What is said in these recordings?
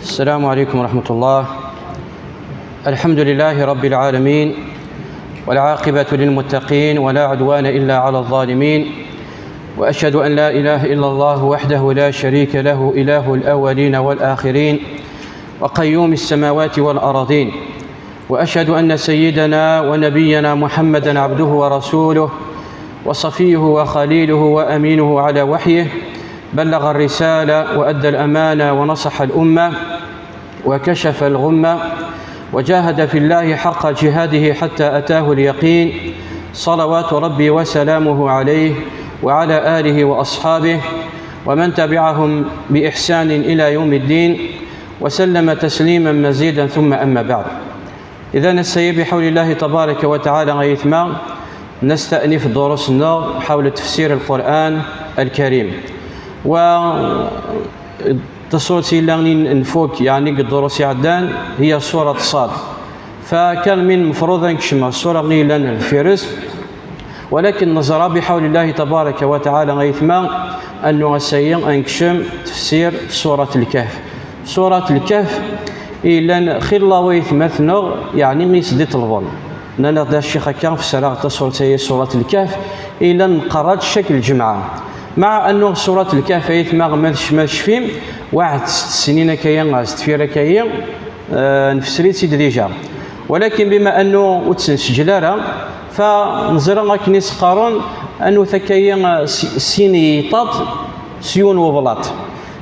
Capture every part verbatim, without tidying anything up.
السلام عليكم ورحمة الله. الحمد لله رب العالمين، والعاقبة للمتقين، ولا عدوان إلا على الظالمين، وأشهد أن لا إله إلا الله وحده لا شريك له، إله الأولين والآخرين، وقيوم السماوات والأرضين، وأشهد أن سيدنا ونبينا محمدا عبده ورسوله، وصفيه وخليله وأمينه على وحيه، بلغ الرسالة وأدى الأمانة ونصح الأمة وكشف الغمة، وجاهد في الله حق جهاده حتى أتاه اليقين، صلوات ربي وسلامه عليه وعلى آله وأصحابه ومن تبعهم بإحسان إلى يوم الدين، وسلم تسليما مزيدا، ثم أما بعد. إذن السيد بحول الله تبارك وتعالى غيثما نستأنف دروسنا حول تفسير القرآن الكريم. و تصورت إلا نفوك يعني قد دروس عدان هي سورة صاد. فكان من المفروض أن كشما السورة غيلان الفيروس، ولكن نزرى بحول الله تبارك وتعالى غيثما أنه سيء أن كشم تفسير سورة الكهف. سورة الكهف إلا خير الله ويثمثنغ يعني ميس دي طلبون. نانا دا الشيخ كان في سراغ تصورت هي سورة الكهف إلا نقرأت شكل الجمعة. مع أنه سورة الكهف أيثما ما شفيم واحد ست سنين كاين غاز تفيرة كاين، آه، نفسري سيد ديجا. ولكن بما أنه وتسنسجل راه، فنزرع كنيس قارون أنه ثكايا سيني طاط سيون وبلاط.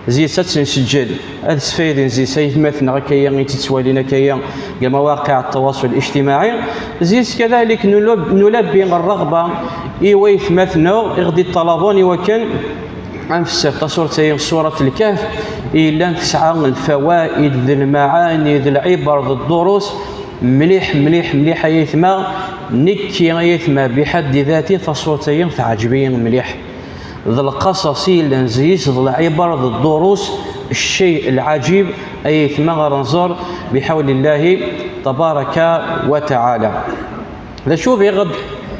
زي ستسنسجل هذا السفيد زي سيثمثنا كاين يتسوالينا كاين مواقع التواصل الاجتماعي. زي كذلك نلب-، نلبي الرغبة إيويثمثنا إغدي الطلبون وكان أنفسر تصورت هي سورة الكهف إلا تسعى الفوائد ذي المعاني ذي العبر ذي الدروس. مليح، مليح، مليح، أيثما. نكي أيثما بحد ذاتي تصورت هي تعجبين مليح. ذي القصص إلا نزيس ذي العبر ذي الدروس. الشيء العجيب أيثما غنزور بحول الله تبارك وتعالى. ذا شو بيغض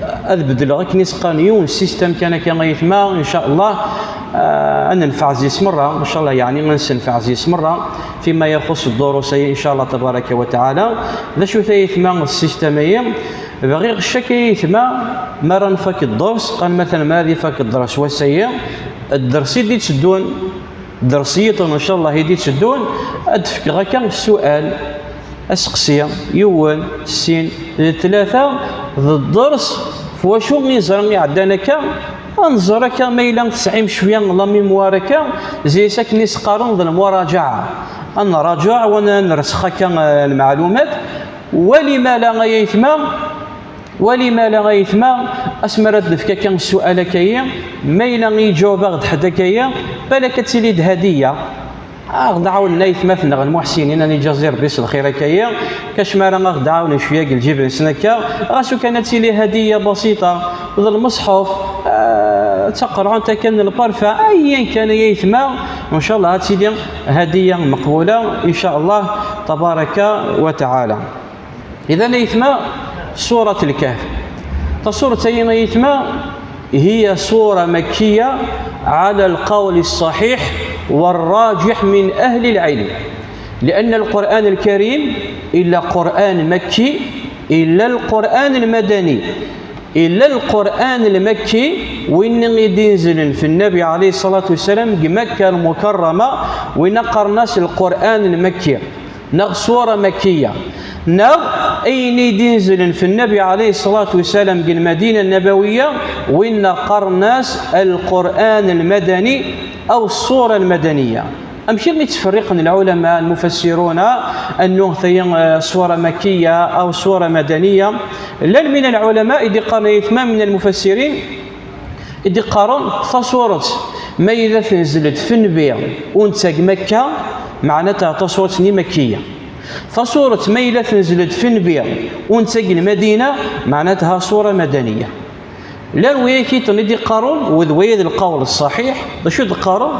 أذبد لغك نسقان يون سيستم كان كان يثما إن شاء الله. آه، أنا نفع زيس مرة إن شاء الله يعني ننسى نفع زيس مرة فيما يخص الدروس إن شاء الله تبارك وتعالى. ذا شو ثيثما السيستم أيام بغير الشك يثما. مرة نفك الدرس قال مثلا ما هذه فك الدرس وسيا الدرس يدي تسدون درسية إن شاء الله يدي تسدون. أدفك غكا السؤال أسقسي يون سين ثلاثة ذا الدرس فواشو يزرم يعدانك. أنزرك ما إلا تسعيم شوية لا ميموارك زي ساكن يسقارن ذا المراجعة. أنراجع وأنا نرسخك المعلومات. ولما لا يثمى ولما لا يثمى أسمرت دفكك السؤال كي ما إلا يجاوب غد حدا كي بالك تسيلي هدية. أغد عاون نايت مثلا المحسنين أنا جزير بيس الخير كي كاش ما راه أغد عاون شوية الجيب نسنكا. غاسو كانت لي هدية بسيطة ذا المصحف، آه، تقرا أنت كان البارفان أيا كان يثمى. وإن شاء الله هاتي هدية مقبولة إن شاء الله تبارك وتعالى. إذا يثمى سورة الكهف. فسورة يثمى هي سورة مكية على القول الصحيح والراجح من أهل العلم، لأن القرآن الكريم إلا قرآن مكي إلا القرآن المدني. إلا القرآن المكي وين يدينزل في النبي عليه الصلاة والسلام مكة المكرمة وين قرناس القرآن المكي. نغ سورة مكية نغ أين يدينزل في النبي عليه الصلاة والسلام المدينة النبوية وين قرناس القرآن المدني أو الصورة المدنية. أمشي اللي تفرقن العلماء المفسرون أنه ثي سورة مكية أو سورة مدنية. لن من العلماء إذ قال يثمان من المفسرين إذ قارن تصورت ما إذا تنزلت في النبي وانت مكة معناتها تصورت مكية. تصورت ما إذا تنزلت في النبي وانت المدينة معناتها صورة مدنية. لا وياكي تني دي قارون وذ ويا القول الصحيح. شو ذ قارون؟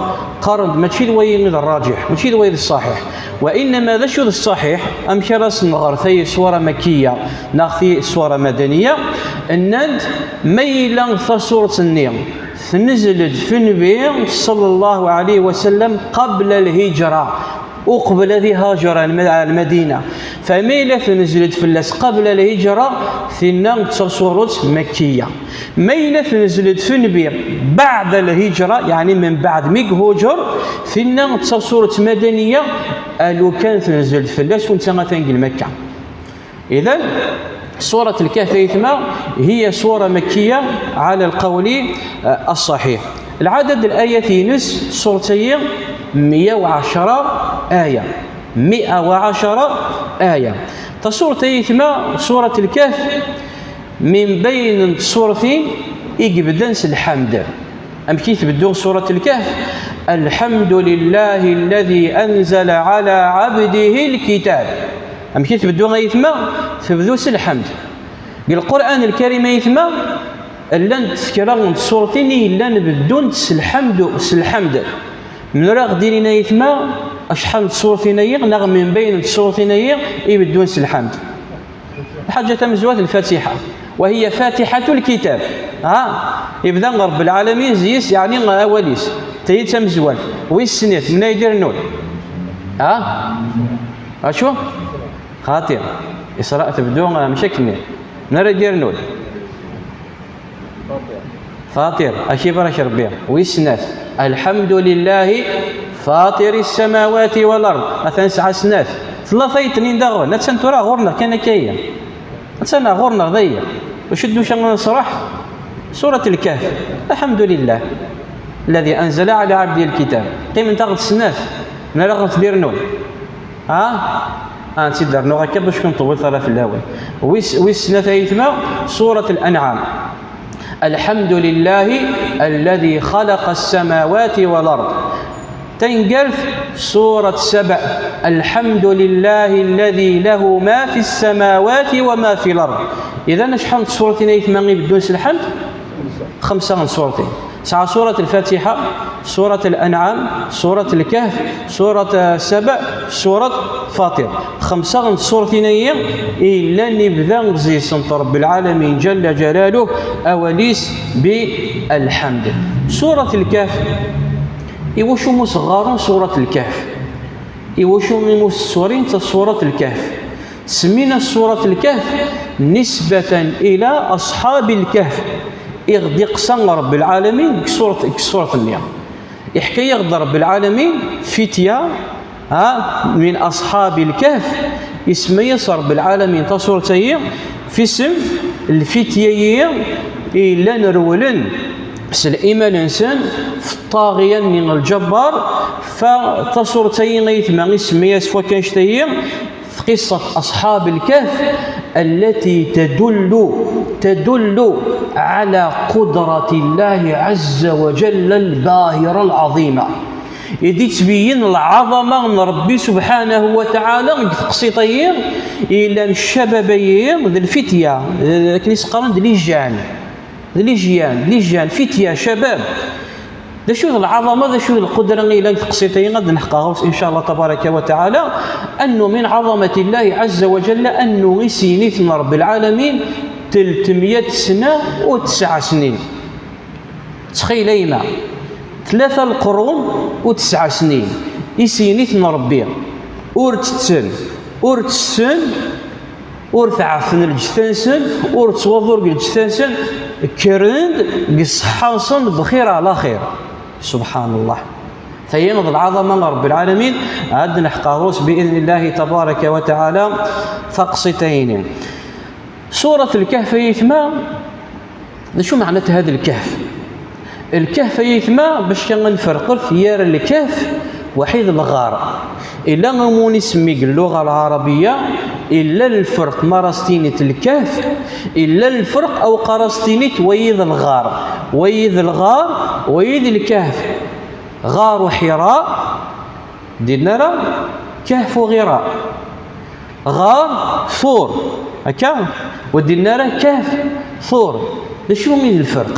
قارون ماشي ذ ويا الراجح ماشي ذ ويا الصحيح. وإنما ذا شو الصحيح أم كراس نغر ثي سورة مكية ناخ ثي سورة مدنية. النند ميلا ثصورة النيم تنزلت في النبي صلى الله عليه وسلم قبل الهجرة. Uqbel ad ihaǧer ar Lma-, ar Lmadina. Fa ma yella tenzel-d fell-as qabla lhiǧra, tinna d tasuret makkiya. Ma yella tenzel-d f nnbi baɛda lhiǧra, yeɛni min baɛd mi ihuǧer, tinna d tasuret madaniya, a lukan tenzel-d fell-as u netta atan deg Lmakka. إذن سورة الكهف أيتما هي سورة مكية على القول، آه، الصحيح. العدد الآيات ينس سورة مية وعشرة آية، مئة وعشرة آية. Ta sura-yyi, سورة الكهف, من بين السورة يقبدن الحمد. Amek i tbeddu surat Lkehf? الحمد لله الذي أنزل على عبده الكتاب. Amek i tbeddu, ay aytma? Tebdu s lḥemd. Deg Lqur'an Lkarim, ay aytma, llant kra n tsurtin i yellan beddunt s lḥemd, s lḥemd. Menra ɣ-d-inin, ay aytma, acḥal n tsurtin-ayi, neɣ min bayen n tsurtin-ayi i beddun s lḥemd? Lḥaǧa tamezwarut, Lfatiḥa, وهي فاتحة الكتاب. Ha? Ibda Ṛebbi lɛalamin zzi-s, yeɛni awal-is. Tayi d tamezwarut. Wis snat, min ay d-irennun? Ha? Acu? Xaṭi. Isra tebdu, eh, mec akken-nni. Min ara d-irennun? Faṭir, ad k-ibarek Ṛebbi. Wis snat, الحمد لله فاطر السماوات والأرض. Atan sɛa snat. Tella tayeḍ-nni daɣen. Attan tura ɣur-neɣ kan akka-yi. Attan ɣur-neɣ dayi. Acu d-nusa ad neṣreḥ? Surat Lkehf. الحمد لله الذي أنزل على عبده الكتاب. Qqiment-aɣ-d snat. Min ara ɣ-tent-d-irennun? Ha? Ad tent-id-rnuɣ akka bac ur nṭewwil ara fell-awen. Wis, wis snat, ay aytma, Surat Lanɛam. الحمد لله الذي خلق السماوات والأرض. Taneggart, Surat Saba. الحمد لله الذي له ما في السماوات وما في الأرض. Idan, acḥal n tsurtin, ay aytma, i beddun s lḥemd? Xemsa n tsurtin. Tesɛa Surat Lfatiḥa, Surat Lanɛam, Surat Lkehf, Surat, eh, Saba, Surat Faṭir. Xemsa n tsurtin-ayi i yellan ibda zzi-sent Ṛebbi lɛalamin Ǧalla Ǧalaluh awal-is bi lḥemd. Surat Lkehf, iwacu umi s-ɣɣaren Surat Lkehf? Iwacu umi s-ssumint Surat Lkehf? Semmint-as Surat Lkehf nisbatan ila aṣḥab Lkehf, i ɣ-d-iqsa Ṛebbi lɛalamin deg surat, deg surat-nni. Iḥka-yaɣ-d Ṛebbi lɛalamin fitya, ha, min aṣḥab Lkehf, isemma-yas Ṛebbi lɛalamin tasurat-ayi f isem lfitya-yi i yellan rewlen s liman-nsen f ṭṭaɣya-nni lǧabbar. Fa tasurat-ayi, ay aytma, isemma-yas f wakka annect-ayi, في قصة أصحاب الكهف التي تدل، تدل على قدرة الله عز وجل الباهرة العظيمة. I d-yettbeyyin lɛaḍama n Ṛebbi subḥanahu wa taɛala deg teqsiṭ-ayi, i yellan ccabab-ayi d lfitya, d, akken i s-qqaren, d les jeunes. D les jeunes, les jeunes, fitya, cabab. D acu d lɛaḍama, d acu d lqudra i yellan deg teqsiṭ-ayi, ad d-neḥqeɣ ɣur-s, in ca Allah tabaraka wa taɛala, annu min ɛaḍamati Llahi ɛazza wa jalla, annu i s-yeniten Ṛebbi lɛalamin, teltemya sna u tesɛa snin. Ttxil ayma, tlata lqurun u tesɛa snin i s-yeniten Ṛebbi, ur ttetten, ur ttessen, ur tɛeffen lǧetta-nsen, ur ttwaḍur deg lǧetta-nsen, kkren-d deg ṣṣeḥḥa-nsen bxir ɛla xir. Subḥan Llah. Tayi d lɛaḍama n Ṛebbi lɛalamin, ad d-neḥqeɣ ɣur-s bi idni Llahi tabaraka wa taɛala taqsiṭ-ayini. Surat Lkehf, ay aytma, d acu meɛna-t hada lkehf? Lkehf, ay aytma, bac kan ad nferqet gar lkehf waḥid lɣar. Illa amun isemmi deg lluɣa lɛarabiya, illa lferq ma ara s-tiniḍ lkehf, illa lferq awqa ara s-tiniḍ wayi d lɣar. Wayi d lɣar, wayi d lkehf. Ɣaru Ḥira, din ara Kehf u Ɣira. Ɣar, Tur, akka? Ur d-yenni ara Kehf, Tur. D acu i d lferq?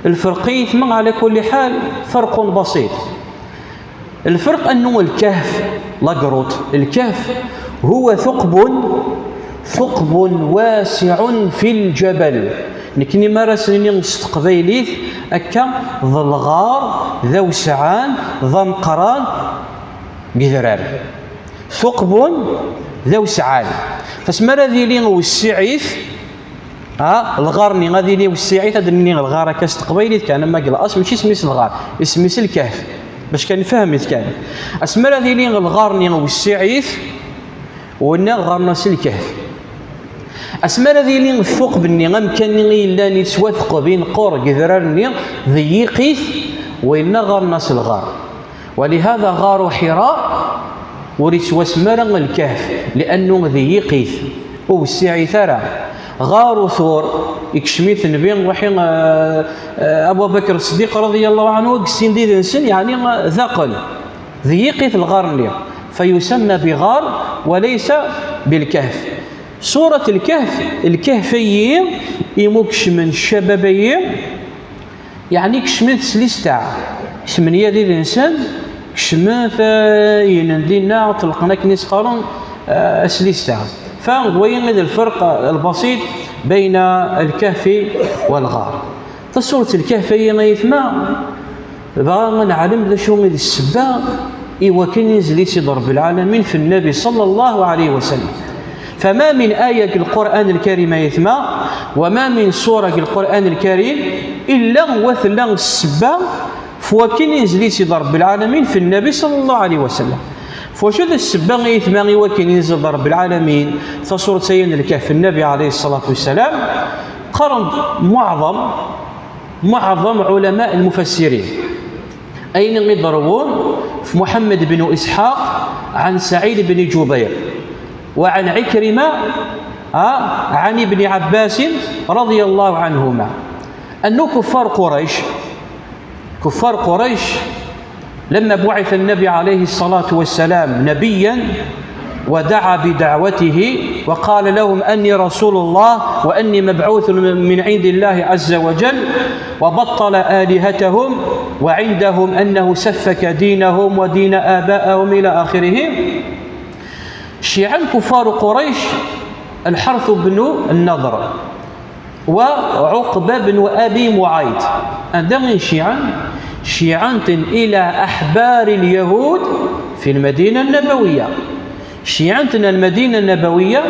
Lferq, ay aytma, ɛla kulli ḥal, فرق بسيط. Lferq annu lkehf, la grotte, lkehf, هو ثقب، ثقب واسع في الجبل. Nekni mi ara s-nini s teqbaylit, akka, d lɣar d awesɛan, d ameqqran, deg idrar. Thuqbun d awesɛan. Fasmi ara d-yili wessiɛ-it, ha, lɣar-nni ad yili wessiɛ-it, ad d-nini lɣar akka s teqbaylit kan, ama deg laṣel mačči isem-is lɣar, isem-is lkehf, bac kan nfehhem-it kan. Asmi ara d-yili lɣar-nni wessiɛ-it, winna ɣɣaren-as lkehf. Asmi ara d-yili thuqb-nni, amkan-nni i yellan yettwateqben, ineqqur deg idrar-nni, ḍeyyiq-it, winna ɣɣaren-as lɣar. Walihada ɣaru Ḥira ur yettwasemma ara lkehf, liannu ḍeyyiq-it, ur wessiɛ-it ara. Ɣaru Tur, ikcem-it Nnbi, waḥi, eh, eh, Abu Bakr Ṣṣeddiq radiyallahu anhu, deg sin did-nsen, yeɛni, eh, daxel. Ḍeyyiq-it lɣar-nni, fayusamma biɣar walaysa bilkehf. Surat lkehf, lkehf-ayi, imu kecmen ccabab-ayi, yeɛni kecmen-t s listeɛ, tmenya did-nsen kecmen-t, eh, yinen dinna, ṭelqen akken i s-qqaren, eh, s listeɛ. Fa d wayi i d lferq lbasit bayna lkehfi walɣar. Tasuret lkehf-ayi, ay aytma, dɣa ad neɛlem d acu i d ssebba i wakken inzel-itt-id Rebbi lɛalamin f Nnabi ṣalla Llahu ɛalayhi wa sallam. Fama min aya deg Lqur'an Lkarim, ay aytma, wama min sura deg Lqur'an Lkarim, illa wa tella ssebba f wakken inzel-itt-id Rebbi lɛalamin f Nnabi ṣalla Llahu ɛalayhi wa sallam. F wacu d ssebba, ay aytma, i wakken inzel-d Rebbi lɛalamin tasuret-ayi n lkehf f Nnabi ɛalayhi ṣṣalatu wassalam? Qqaren-d muɛḍam معظم علماء المفسرين. Ayen i d-rewwun f Muḥemmed bin Isḥaq ɛan Saɛid bin Ǧubayr wa ɛan Ɛikrima, a, ɛan Ibni Ɛabbasin radiyallahu ɛanhuma, annu kuffar Qurayc, kuffar Qurayc, لما بعث النبي عليه الصلاة والسلام نبيا ودعا بدعوته وقال لهم أني رسول الله وأني مبعوث من عند الله عز وجل، وبطل آلهتهم وعندهم أنه سفك دينهم ودين آبائهم إلى آخره. Cciɛen kuffar Qurayc Lḥerth bin Nnadr wa Ɛuqba bin Abi Muɛayt. Anda i cciɛen? Cciɛen-ten ila aḥbari lyahud fi Lmadina Nnabawiya. Cciɛen-ten Lmadina Nnabawiya,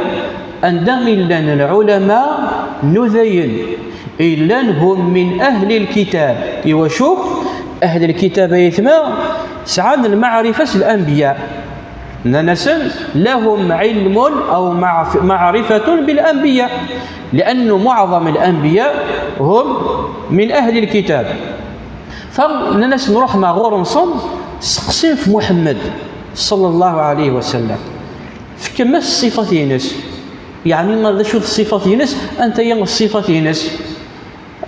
anda i llan lɛulama nudayen, i llan hum min ahli lkitab. Iwacu? Ahli lkitab, ay aytma, sɛan lmaɛrifa s lanbiya. Nnan-asen: لهم علم أو معرفة بالأنبياء، لأن معظم الأنبياء هم من أهل الكتاب. Fa nnan-asen: Ruḥem ɣur-nsen, seqsim f Muḥemmed ṣalla Llahu ɛalayhi wa sallam. Fkem-as ṣṣifat-ines. Yeɛni, d acu d ṣṣifat-ines? Anta-ya ṣṣifat-ines?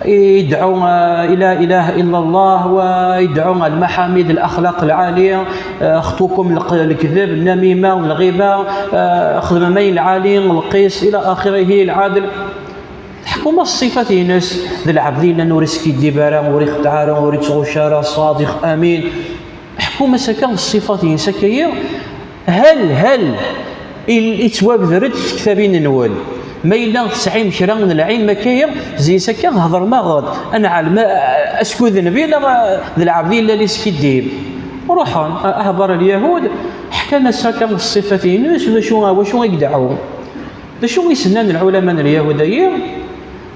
Idɛu, eh, la ilaha illa Allah, wa idɛu lmaḥamid, laxlaq lɛali, eh, xtukum lk-, lekdeb, nnamima, lɣiba, eh, xedmem ayen lɛali, lqis, ila axirihi, lɛadl. Teḥkum-as ṣṣifat-ines, d lɛebd yellan ur iskiddib ara, ur ixdeɛ ara, ur ittɣucc ara, ṣadiq, amin. Ḥkum-as akka ṣṣifat-ines akka-yi, hal, hal il-, ittwabder-d tektabin-nwen. Ma yella tesɛim kra n lɛilm akka-yi, zzi-s akka, hedrem-aɣ-d, ad nɛelm, eh, askud nnbi neɣ, eh, d lɛebd yella iskiddib. Ruḥen, eh, ahbar lyahud, ḥkan-as akka ṣṣifat-ines, d acu, wacu i yedɛu? D acu i s-nnan lɛulama n lyahuda-yi?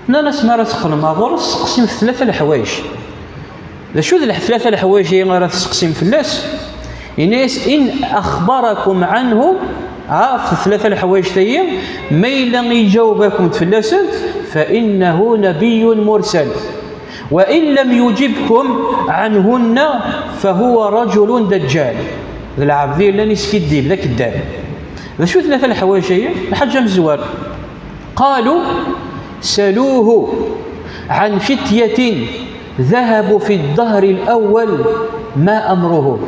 Nnan-as: Ma ara teqqlem ɣur-s, seqsim f tlata leḥwayeǧ. D acu d leḥ-, tlata leḥwayeǧ-agi ara tesseqsim fell-as? Yenna-yas: إن أخبركم عنه, ha, f tlata leḥwayeǧ-agi, ma yella iǧaweb-akum-d fell-asent, فإنه نبي مرسل. وإن لم يجبكم عنهن فهو رجل دجال. D lɛebd yellan iskiddib, d akeddab. D acu tlata leḥwayeǧ-agi? Lḥaǧa amezwar. قالوا: سلوه عن فتية ذهبوا في الدهر الأول ما أمرهم.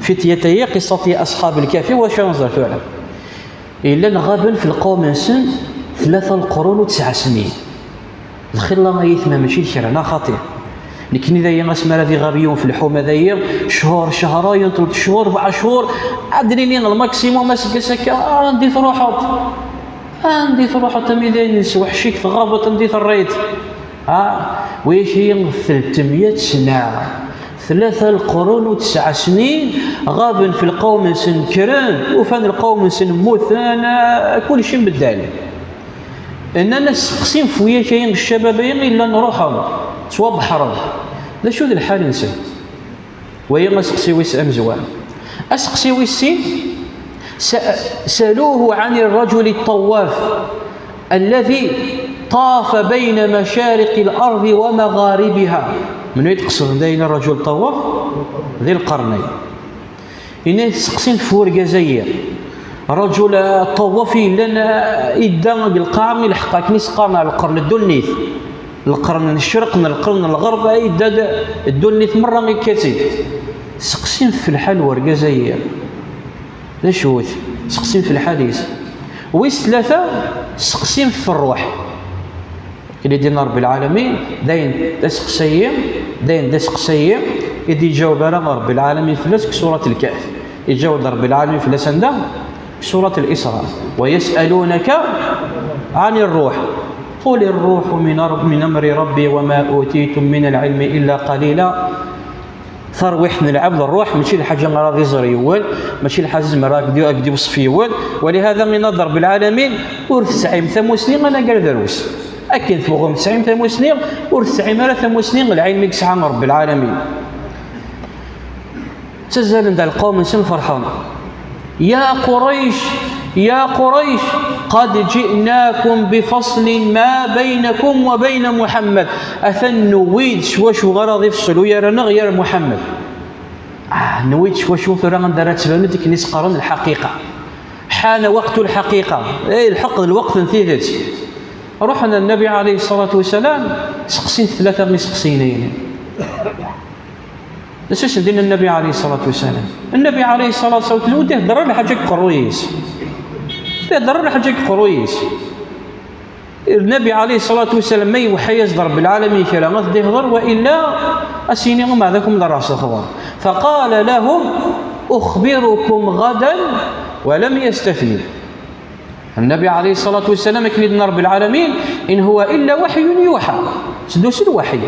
Fityat-agi, qissat أصحاب الكهف, wacu ara nẓer tura? Llan ɣaben f lqawm-nsen tlata leqrun u tesɛa snin. Lxilla ay aytma mačči d kra, neɣ xaṭi? Nekni dayi asmi ara d-iɣab yiwen f lḥuma dayi, cchur, cehrayen, telt cchur, rebɛa cchur, ad d-nini lmaksimun aseggas akka, anda i truḥeḍ? Anda i truḥeḍ, a mmi, dayen nesweḥc-ik, tɣabeḍ, anda i terriḍ? Ha, wiyac-iyi teltemya sna. Tlata lqurun u tesɛa snin, ɣaben f lqawm-nsen, kkren, ufan lqawm-nsen mmuten, eh, kulci mbeddal. Nnan-as, seqsim f wiyak-ayi, ccabab-ayi, illan ruḥen, ttwabeḥren. D acu d lḥal-nsen? Wayi aseqsi wis amezwaru. Aseqsi wis sin, sa-, saluhu ɛni rrajuli ṭṭawaf alladhi ṭafa bayna macariqi l-ardi wa magharibiha. Menhu i d-qesden dayen rrajul ṭṭawaf? Di Lqernayn. Yenna-yas seqsin f urgaz-ayi. Rrajul, eh, ṭṭawaf yellan, eh, idda deg lqaɛa, ilḥeq akken i s-qqaren lqern n ddunit. Lqern n ccreq, n lqern n lɣerb, ay idda d ddunit merra ikka-tt-id. Seqsin f lḥal n urgaz-ayi. D acu-t? Seqsin f lḥal-is. Wis tlata, seqsin f rruḥ. Akken i d-yenna Rebbi lɛalamin, dayen d aseqsayi, dayen d aseqsayi i d-iǧaweb ara Rebbi lɛalamin fell-as deg surat Lkahf. Iǧaweb-d Rebbi lɛalamin fell-as anda? Deg surat Lisra. Wa yas'alunaka ɛni rruḥ. Quli rruḥu min ar-, min amri Rabbi wa ma utitum min al-ilmi illa qalila. Tarwiḥt n lɛebd, rruḥ, mačči lḥaǧa ara d-iẓer yiwen, mačči lḥaǧa zemreɣ ad k-d-, ad k-d-iweṣṣef yiwen. Walihada yenna-d Rebbi lɛalamin, ur tesɛim tamusni anagar drus. Akken tebɣum tesɛim tamusni, ur tesɛim ara tamusni n lɛilm i yesɛa Rebbi lɛalamin. Ttazzalen-d ɣer lqawm-nsen ferḥen. Ya Qurayc, ya Qurayc, qad ji'nakum bi faslin ma baynakum wa bayna Muḥammad. Atan newwi-d s wacu ara ɣ-ifṣel ugar-aneɣ gar Muḥammad. Ah, newwi-d s wacu tura anda ara tban akken i s-qqaren lḥaqiqa. Ḥana waqtu lḥaqiqa. Eh, lḥeqq d lweqt n tidet. Ruḥen ɣer Nnabi ɛalayhi ṣṣalatu wassalam, seqsin tlata iseqsiyen-ayi. D acu i sen-d-yenna Nnabi ɛalayhi ṣṣalatu wassalam? Nnabi ɛalayhi ṣṣalatu wassalam ur d-ihedder ara lḥaǧa deg uqerruy-is. Ur d-ihedder ara lḥaǧa deg uqerruy-is. Nnabi ɛalayhi ṣṣalatu wassalam ma iweḥḥa-yas-d Rebbi lɛalamin kra, ad t-d-ihder, wa illa ad s-yini umeɛdakum d rreɛs lexbar. Faqala lahum, uxbirukum ɣadan, wa lam yastatni. Nnabi ɛalayhi ṣṣalatu wassalam, akken i d-yenna Rebbi lɛalamin, in huwa illa waḥyun yuḥa. Yetteddu s lwaḥy.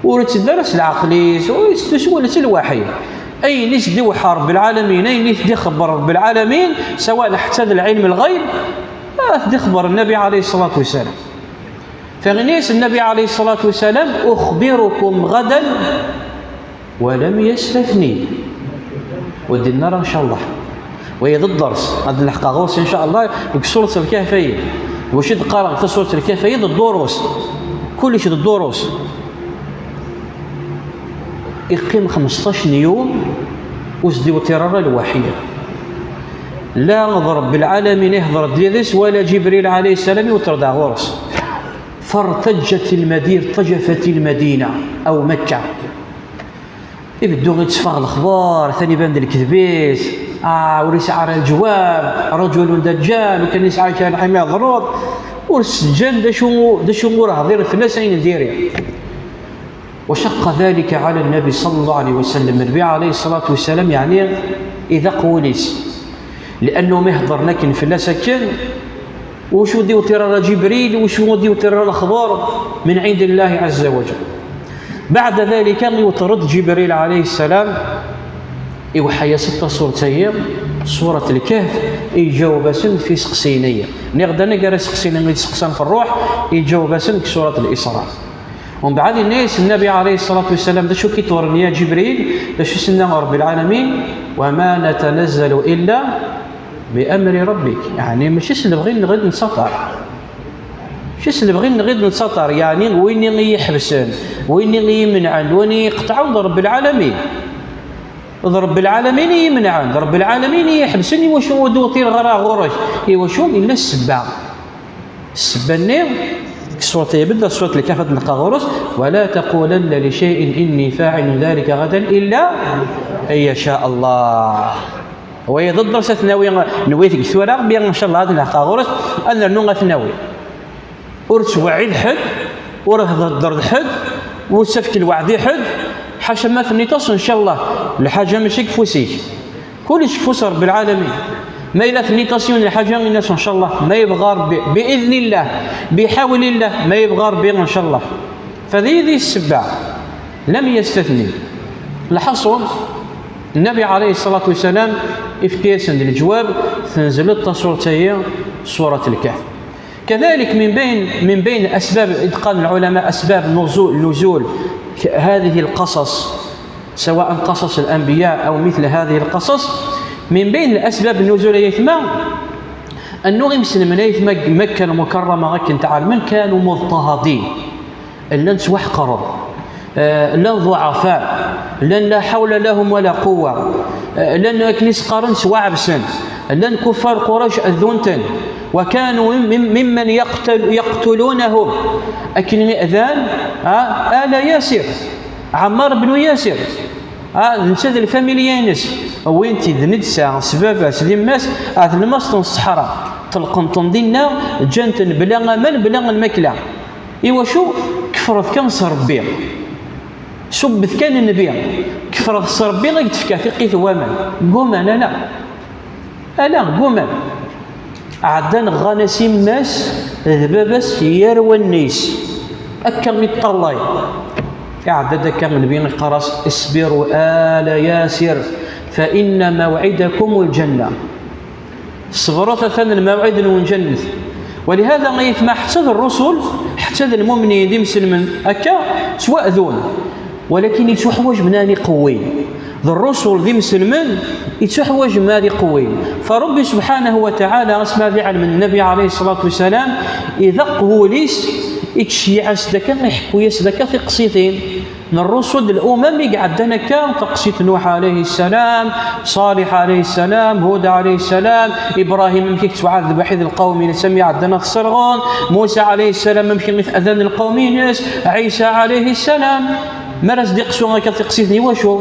Ur yetteddu ara s lɛeql-is, ur yetteddu s wala s lwaḥy. Ayen i s-d-iweḥḥa Rebbi lɛalamin, ayen i s-d-ixebber Rebbi lɛalamin, sawa ḥetta d lɛilm lɣayb, ad t-ixebber Nnabi ɛalayhi ṣṣalatu wassalam. Fa yenna-yas Nnabi ɛalayhi ṣṣalatu wassalam, uxbirukum ɣadan, wa lam yastatni. Ur d-yenna ara, ncallah. Wayi d dders, ad nleḥqeɣ ɣur-s, ncallah, deg surat Lkahf-ayi. Wacu i d-qqareɣ deg surat Lkahf-ayi? D ddurus. Kullec d ddurus. Iqqim xmesṭac n yum ur s-d-iwṭir ara lwaḥy. La d Rebbi lɛalamin ihder-d yid-s, wala Ǧibril ɛalayhi ṣṣalam iwṭer-d ɣur-s. Fartajat lmadi-, irtajafat lmadina, aw Makka. Ibeddu itteffeɣ lexbar, atan iban-d lekdeb-is, ah, ur yesɛi ara lǧwab, rajulun dajjal, u kan yesɛa kra n lḥima yeḍrur, ur s-ǧǧan d acu, d acu ur hdiren fell-as ayen n diri. وشق ذلك على النبي صلى الله عليه وسلم. Nnbi ɛalayhi ṣṣalatu wassalam, yeɛni, iḍaq wul-is. Li'annu mi heddren akken fell-as akken, wacu d-iwṭir ara Ǧibril, wacu d-iwṭir ara lexbar min ɛindi Llahi ɛazza wa jall. Baɛda dalika, iwṭer-d Ǧibril ɛalayhi ṣṣalam, iweḥḥa-yas-d taṣuṛt-ayi, ṣuṛat Lkahf, iǧaweb-asen f iseqsiyen-ayi. Nniɣ-d anagar iseqsiyen i d-seqsan f rruḥ, iǧaweb-asen deg surat Lisra. Umbeɛd yenna-yas Nnabi ɛalayhi ṣṣalatu wassalam, d acu i k-iṭuren ya Ǧibril? D acu i s-yenna Rebbi lɛalamin? Wa ma natanazzalu illa bi amri rabbik. Yeɛni mačči s lebɣi-nneɣ i d-nettaṭṭar. Mačči s lebɣi-nneɣ i d-nettaṭṭar, yeɛni win i yi-iḥebsen, win i yi-imenɛen, win i yi-iqeṭɛen d Rebbi lɛalamin. D Rebbi lɛalamin i yi-imenɛen, d Rebbi lɛalamin i yi-iḥebsen, iwacu ur d-uṭireɣ ara ɣur-k? Iwacu? Yella ssebba. Ssebba-nni, deg surat, ibedd surat Lkahf ad nleqqa ɣur-s, ولا تقولن لشيء إني فاعل ذلك غدا إلا أن يشاء الله. Wayi d dders ad t-nawi, newwi-t deg tura, mi ncallah ad nleqqa ɣur-s, ad nernu ad t-nawi. Ur ttweɛɛid ḥedd, ur hedder d ḥedd, ur ttefk lweɛd i ḥedd, ḥaca ma tenniḍ-as, ncallah, lḥaǧa mačči deg ufus-ik. Kullec deg ufus Rebbi lɛalamin. Ma yella tenniḍ-as yiwen lḥaǧa, ini-as ncallah, ma yebɣa Rebbi, bi idnillah, bi ḥawlillah, ma yebɣa Rebbi, ncallah. Fa d iyi-, d ssebba, lam yastatni. Lḥaṣun, Nnabi ɛalayhi ṣṣalatu wassalam ifka-yasen-d leǧwab, tenzel-d taṣuṛt-ayi, Suṛat Lkahf. كذلك من بين من بين الأسباب, إذ قال العلماء أسباب نزول نزول هذه القصص، سواء قصص الأنبياء أو مثل هذه القصص, من بين الأسباب النزول أيتما أنه يمسلمن أيتما Makka Lmukarrama akken tɛelmen كانوا مضطهدين. Llan ttwaḥeqren, eh, llan ḍuɛafa, llan la ḥawla lahum wala quwwa, eh, llan akken i s-qqaren ttwaɛebsen, llan kuffar Qurayc adun-ten, وكانوا مم-, ممن يقتل-, يقتلونهم, akken i dan, ah, ala Yasir, Ɛemmar ibnu Yasir, ah, netta d lfamilya-ines, wwin-t d netta, s baba-s, d yemma-s, ah, tlemmaẓt n ṣṣeḥra, ṭelqen-ten dinna, ǧǧan-ten bla aman, bla lmakla. Iwacu? Kefret kan s Ṛebbi. Subbet kan Nnbi. Kefret s Ṛebbi i k-d-tefka tiqqit n waman. Gguman, ala. Ala, gguman. Ɛeddan ɣɣan-as yemma-s d baba-s yar wallen-is. Akka i ṭṭallay. Iɛedda-d akka Nnbi iqqar-as: اصبروا آل ياسر فإن موعدكم الجنة. Ṣebret, atan lmawɛid-nwen lǧennet. ولهذا aytma, ḥetta d ṛṛusul, ḥetta d lmumnin d imselmen, akka ttwaɛdun. Walakin yettwaḥwaǧ mnani qewwin. D ṛṛusul d imselmen, yettwaḥwaǧ mnani qewwin. Fa Ṛebbi subḥanahu wa taɛala, asma d iɛelmen Nnabi ɛalayhi ṣṣalatu wassalam, ideqq wul-is, ittceyyiɛ-as-d akka, iḥekku-yas-d akka tiqsitin. N ṛṛusul d lumam i iɛeddan akka, taqsiṭ Nuḥ ɛalayhi ssalam, Ṣaliḥ ɛalayhi ssalam, Hud ɛalayhi ssalam, Ibṛahim amek i yettwaɛdeb waḥid lqawm-ines, am iɛeddan ad t-sserɣen, Musa ɛalayhi ssalam amek i t-adan lqawm-ines, Ɛisa ɛalayhi ssalam. Mi ara s-d-iqsu akka tiqsiṭ n iwacu?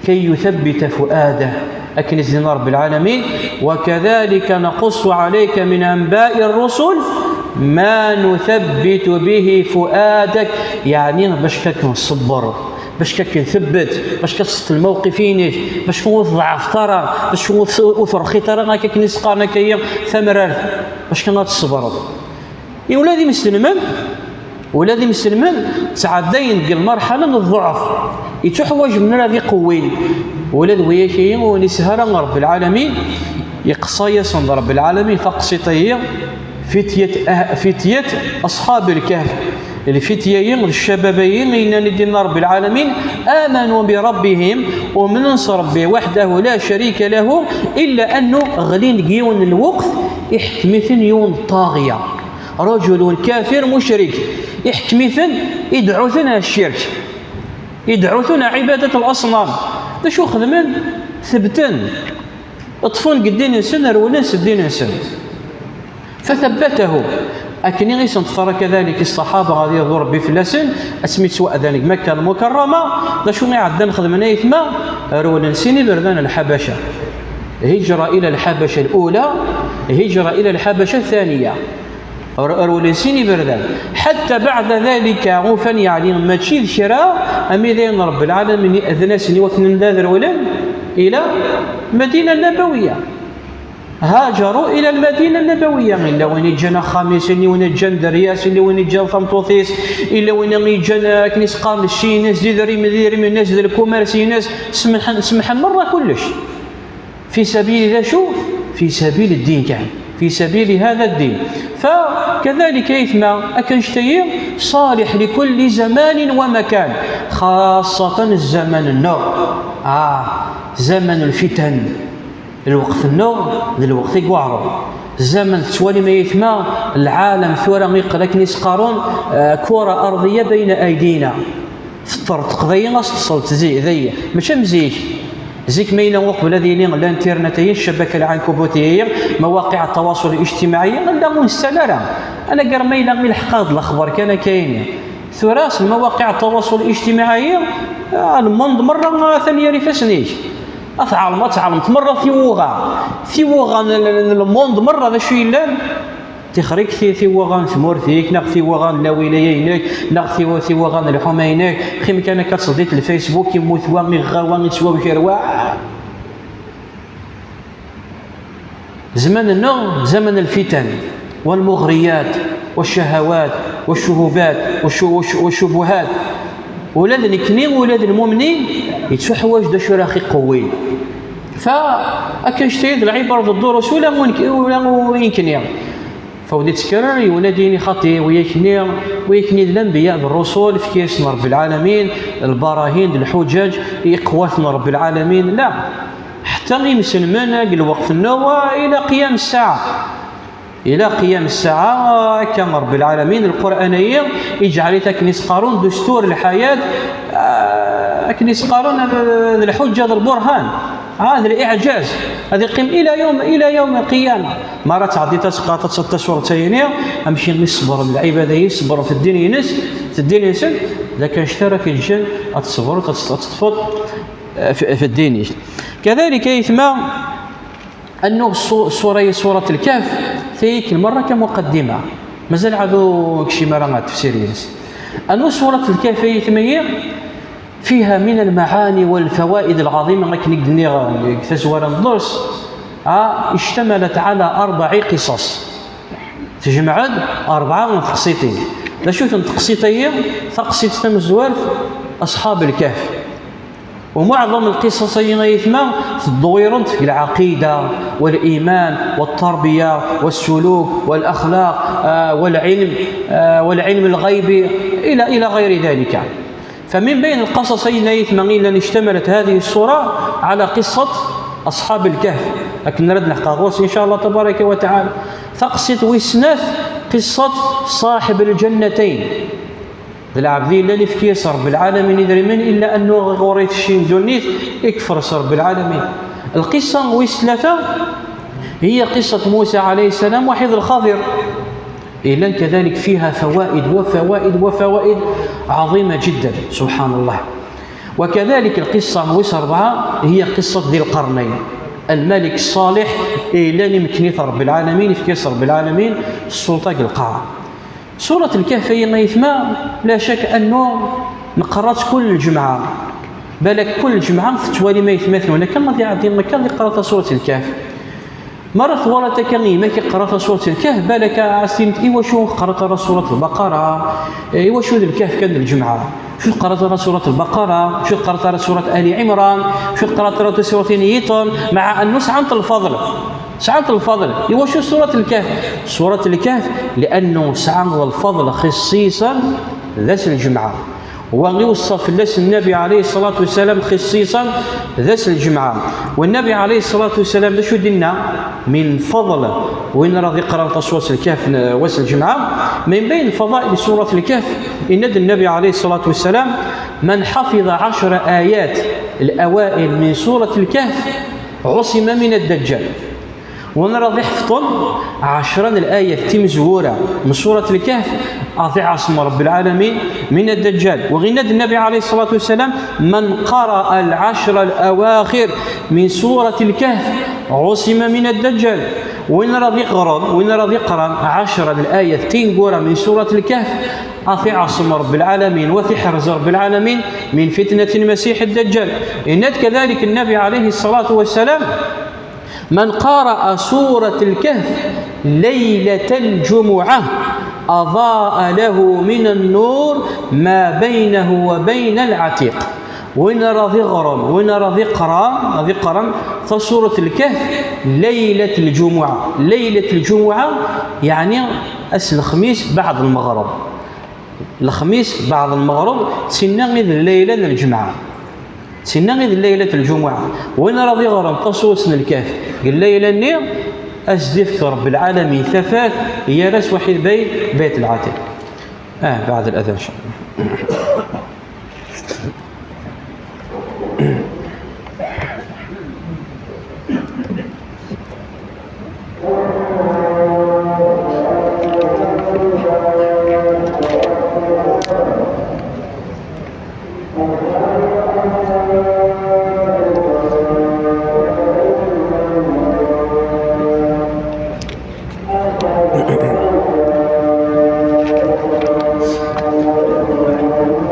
كي يثبت فؤاده. Akken i s-d-yenna Ṛebbi lɛalamin: وكذلك نقص عليك من أنباء الرسل ما نثبت به فؤادك. Yeɛni bac ad k-nṣebber, bac ad k-nthebbet, bac ad teṭṭfeḍ lmawqif-inek, bac ur tḍeɛfeḍ ara, bac ur t-, ur terxiḍ ara, akka akken i s-qqaren akka-yi, tamrart, bac kan ad tṣebreḍ. I ula d imselmen, ula d imselmen ttɛeddayen deg lmerḥala n ḍḍeɛf, yettwaḥwaǧ mnani qewwin. Ula d wiyaḍ-ayi ur nesɛi ara Ṛebbi lɛalamin, iqeṣṣa-yasen-d Ṛebbi lɛalamin taqsiṭ-ayi, fityat ah-, fityat أصحاب الكهف. Lfitya-yi, d ccabab-ayi, yenna-d-inna Ṛebbi lɛalamin: آمنوا بربهم, umnen s Ṛebbi, وحده لا شريك له, illa annu ɣlin deg yiwen n lweqt, iḥkem-iten yiwen n ṭṭaɣya. رجل كافر مشرك, iḥkem-iten, idɛu-ten ar ccirk, idɛu-ten ar ɛibadat الأصنام. D acu xedmen? Tebten. Ṭṭfen deg ddin-nsen, rewlen s ddin-nsen. فتبتهم. Akken i sen-teḍra kadalik i ṣṣaḥaba, ad yerḍu Ṛebbi fell-asen, asmi ttwaɛdan deg Makka Lmukarrama, d acu i ɛeddan xedmen aytma? Rewlen sin iberdan Lḥabaca. هجرة إلى الحبشة الأولى، هجرة إلى الحبشة الثانية. Re-, rewlen sin iberdan. حتى بعد ذلك, ufan yeɛni mačči d kra, ami d ayen Ṛebbi lɛalamin iɛeddan-asen i wakken ad rewlen ila Madina Nnabawiya. هاجروا إلى المدينة النبوية. Illa win iǧǧan axxam-is, illa win iǧǧan dderya-s, illa win iǧǧan tameṭṭut-is, illa win iǧǧan, eh, akken i s-qqaren, cci-ines, d idrimen, d idrimen-ines, d lkumars-ines, semḥen, semḥen merra kullec. في سبيل d acu? في سبيل الدين kan. في سبيل هذا الدين. فكذلك aytma, akka annect-ayi, صالح لكل زمان ومكان، خاصة الزمن-nneɣ. Ah, زمن الفتن. Lweqt-nneɣ d lweqt i iweɛṛen. Zaman tettwalim ay aytma, lɛalam tura iqqel akken i s-qqaren, eh, كرة أرضية بين أيدينا. Teṭṭerṭeq dayi, as-teṣṣelt zi-, dayi. Mačči am zik. Zik ma yella uqbel ad yili l'internet-ayi, ccabaka lɛankubutiya-yi, mawaqiɛ ttawaṣul ijtimaɛi, anda ur nessal ara. Anagar ma yella ilḥeq-aɣ-d lexbar kan akka-yini. Tura s lmawaqiɛ ttawaṣul ijtimaɛi, ah, lmund merra atan gar ifassen-ik. Ad tɛelmeḍ, ad tɛelmeḍ merra tiwuɣa. Tiwuɣa n, n, n lmund merra d acu yellan. Tixer-ik ti-, tiwuɣa n tmurt-ik, neɣ tiwuɣa n lawilaya-inek, neɣ tiw-, tiwuɣa n lḥuma-inek. Xim kan akka tṣeddiḍ lfacebook, yemmut wa, iɣɣa wa, yettwabker wa. Zaman-nneɣ, zaman lfitan, walmuɣriyat, walcahawat, walcuhubat, walcu-, walcu-, walcubuhat. Ula d nekni, ula d lmumnin, yettuḥwaǧ d acu ara ɣ-iqewwin. Fa akka ccetayet lɛibar d ddurus, ula win-, ula win-, nekni. Fa ur d-ittkerrer yiwen ad yini xaṭi, wi akni, wi akni d lanbiya d rrusul, fki-yasen Rebbi lɛalamin lbarahin d lḥuǧaǧ, iqwaten Rebbi lɛalamin. La, ḥetta imselmen deg lweqt n Nuwa ila qiyam ssaɛa. Ila qiyam ssaɛa, akka Rebbi lɛalamin, Lqur'an-ayi iǧɛel-it akken i s-qqaren dustur lḥayat, ah, akken i s-qqaren d, d lḥuǧǧa d lburhan, ah, d liɛǧaz. Ad iqqim ila yawm, ila yawm lqiyama. Ma ara tɛeddi taseqqaṭ ad teṭṭa suret-ayini, amek i ṣebren lɛibad-ayi, ṣebren f ddin-ines, f ddin-nsen, d akken ccetara k-iǧǧen ad tṣebreḍ, ad teṭṭfeḍ, eh, f, f ddin-ik. Kadalik ayetma, Annu ṣṣu-, ṣṣura-yi, ṣurat Lkehf, tayik lmerra kan muqaddima. Mazal ɛad ur kcim ara ɣer tefsir-ines. Annu ṣurat Lkehf, ay aytma-yi, فيها من المعاني والفوائد العظيمة, akken i k-d-nniɣ deg tazwara n dders, ah, اشتملت على أربع قصص. Tejmeɛ-d rebɛa n teqsiṭin. D acu-tent teqsiṭ-ayi? Taqsiṭ tamezwarut, أصحاب الكهف. ومعظم القصص-ayi, ay aytma, tedduwiren-t deg العقيدة والإيمان والتربية والسلوك والأخلاق, ah, والعلم, ah, والعلم الغيبي إلى, إلى غير ذلك. فمن بين القصص, ay aytma, إلا اشتملت هذه السورة على قصة أصحاب الكهف. Akken ara d-nehqeɣ ɣur-s, إن شاء الله تبارك وتعالى. Taqsiṭ wis snat, قصة صاحب الجنتين. D lɛebd yellan ifki-yas Rebbi lɛalamin idrimen, illa annu ɣur-i tecci n ddunit, ikfer s Rebbi lɛalamin. Lqissa wis tlata, هي قصة موسى عليه السلام وحيض الخضر. Yellan كذلك فيها فوائد وفوائد وفوائد عظيمة جدا، سبحان الله. وكذلك القصة wis rebɛa, هي قصة ذي القرنين. الملك الصالح, yellan imekken-it Rebbi lɛalamin, ifki-yas Rebbi lɛalamin ssulṭa deg lqaɛa. Surat Lkehf, ay aytma, la cak annu neqqar-tt kul lǧemɛa. Balak kul lǧemɛa tettwalim aytmaten-nwen akka, ad iɛeddi akka ad iqra tasurat Lkehf. Mi ara twaliḍ akka yemma-k iqra tasurat Lkehf, balak ad as-tiniḍ: "Iwacu ur teqqareḍ ara Surat Lbaqara? Iwacu d Lkehf kan d lǧemɛa? Acu ur teqqareḍ ara Surat Lbaqara? Acu ur teqqareḍ ara Surat Ali Ɛimran? Acu ur teqqareḍ ara tasurat-nni yiṭen?" Meɛna annu sɛant lfeḍl. Sɛant lfeḍl. Iwacu Surat Lkehf? Surat Lkehf, liannu sɛant lfeḍl xisiṣan d ass lǧemɛa. Wa iweṣṣa fell-as Nnabi ɛalayhi ṣṣalatu wassalam xisiṣan d ass lǧemɛa. Wa Nnabi ɛalayhi ṣṣalatu wassalam d acu i d-yenna? Min fadl win ara d-iqran tasurat Lkehf n wass lǧemɛa. Min bayn fadail Surat Lkehf, yenna-d Nnabi ɛalayhi ṣṣalatu wassalam: "Man ḥafiḍa ɛecra ayat al-awail min Surat Lkehf, ɛusima min ad-dajjal." Win ara d-iḥefḍen ɛecra n layat timezwura n Surat Lkehf, ad iɛṣem Rebbi lɛalamin min ad-dajjal. Wa yenna-d Nnabi ɛalayhi ṣṣalatu wassalam: "Man qara'a al-ɛecra al-awaxir min Surat Lkehf, ɛusima min ad-dajjal." Win ara d-iqran, win ara d-iqran ɛecra n layat tineggura min Surat Lkehf, ad iɛṣem Rebbi lɛalamin, wa ad iḥrez Rebbi lɛalamin min fitnat Lmasiḥ ad-dajjal. Yenna-d kadalik Nnabi ɛalayhi ṣṣalatu wassalam: "من قرأ سورة الكهف ليلة الجمعة أضاء له من النور ما بينه وبين العتيق." Win ara d-iɣren, win ara d-iqran, ad iqran tasurat Lkehf laylat lǧumuɛa. Laylat lǧumuɛa, yeɛni ass n lexmis beɛd lmeɣreb. Lexmis beɛd lmeɣreb, d tinna i d llayla n lǧemɛa. Tinna i d llaylat lǧumuɛa. Win ara d-iɣren tasurat n Lkehf deg llayla-nni, ad s-d-ifk Rebbi lɛalamin tafat, yerra-s waḥid bay, bayt lɛatiq. Ah, beɛd ladan, in ca Allah.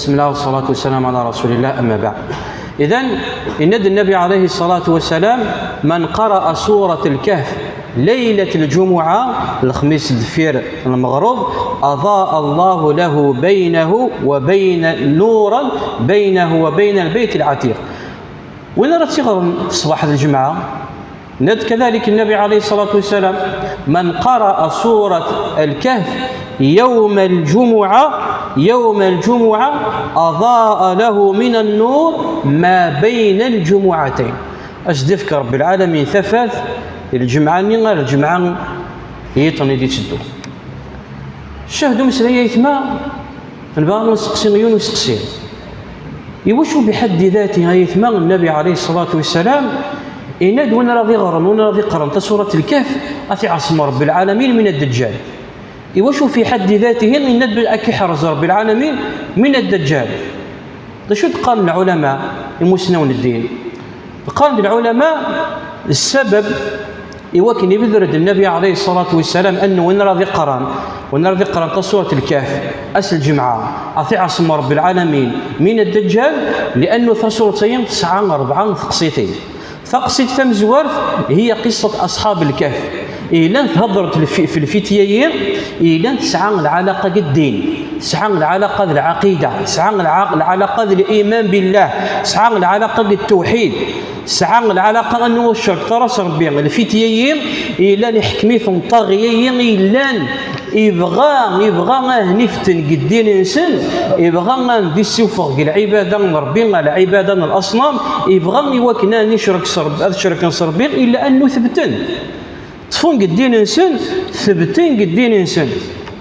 بسم الله والصلاة والسلام على رسول الله، أما بعد. إذن، إن النبي عليه الصلاة والسلام: من قرأ سورة الكهف ليلة الجمعة، الخميس دفير المغروب، أضاء الله له بينه وبين، نورا بينه وبين البيت العتيق. وين راه تيغرن صباح الجمعة؟ ند كذلك النبي عليه الصلاة والسلام: من قرأ سورة الكهف يوم الجمعة، يوم الجمعة أضاء له من النور ما بين الجمعتين. أجدفك رب العالمين ثفاث الجمعة ني غير الجمعة يطني دي تسدو. شاهدوا مسلية يتما، نبغى نسقسي يون نسقسي. Iwacu بحد ذاته يتما النبي عليه الصلاة والسلام إناد وين راه يغرن، وين راه يقرن تا سورة الكهف، أتي عصم رب العالمين من الدجال؟ Iwacu في حد ذاته إناد أكي حرز رب العالمين من الدجال؟ D acu d-qqaren العلماء يمسنون الدين؟ Qqaren العلماء السبب إيوا كان يبذرد النبي عليه الصلاة والسلام أنه وين راه يقران، وين راه يقران تا سورة الكهف أس الجمعة، أطيع اسم رب العالمين من الدجال، لأنه تا سورة تسعة أربعة تقصيتين. Taqsiṭ tamezwarut هي قصة أصحاب الكهف. إلا تهضرت الف-، في الفتية، إلا تسعى العلاقة بالدين، تسعى العلاقة بالعقيدة، تسعى الع-، العلاقة بالإيمان بالله، تسعى العلاقة بالتوحيد، تسعى العلاقة أنه الشرك ترى ربي الفتية، إلا نحكمي في طاغية، إلا يبغى، يبغى أن يفتن قدين إنسان، يبغى أن يسوفغ العبادة من ربي، العبادة من الأصنام، يبغى يوكنا نشرك صرب-، أذ شرك صربي، إلا أنه ثبتن. طفون قدين إنسان، ثبتن قدين إنسان.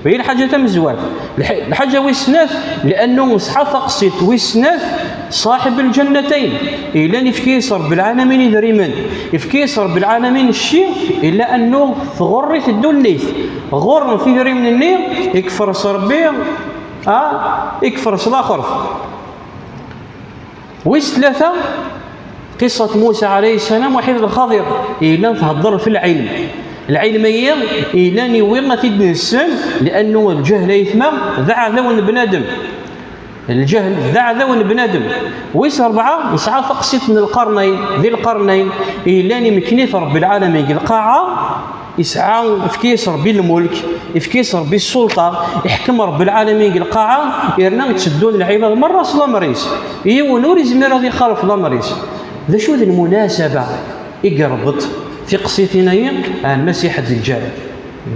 وهي الحاجة تمزوال. الح-، الحاجة ويسنات، لأنه صحة تقصيت ويسنات صاحب الجنتين. إلا نفكيس رب العالمين إذا ريمن. يفكيس رب العالمين الشيء، إلا أنه ثغري في الدنيا. غور في ريمن النير، يكفر صربي، آه، يكفر صلاخر. ويس ثلاثة، قصة موسى عليه السلام وحيد الخضر، إلا تهضر في العلم. العلم هي إلا نيوي ما تيد نسن، لأنه الجهل يثمى ذا عذاب بنادم. الجهل ذا عذاب بنادم. ويس أربعة، نسعى تقصيت من القرنين، ذي القرنين، إلا نمكنيت رب العالمين القاعة، يسعى، يفكيس ربي الملك، يفكيس ربي السلطة، يحكم رب العالمين القاعة، يرنا تسدون العباد مرة صلا مريس. يون ور يزمر هذه خالف لا مريس. ذا شو ذي المناسبة؟ يقربط في قصيتنا هي المسيح الدجال.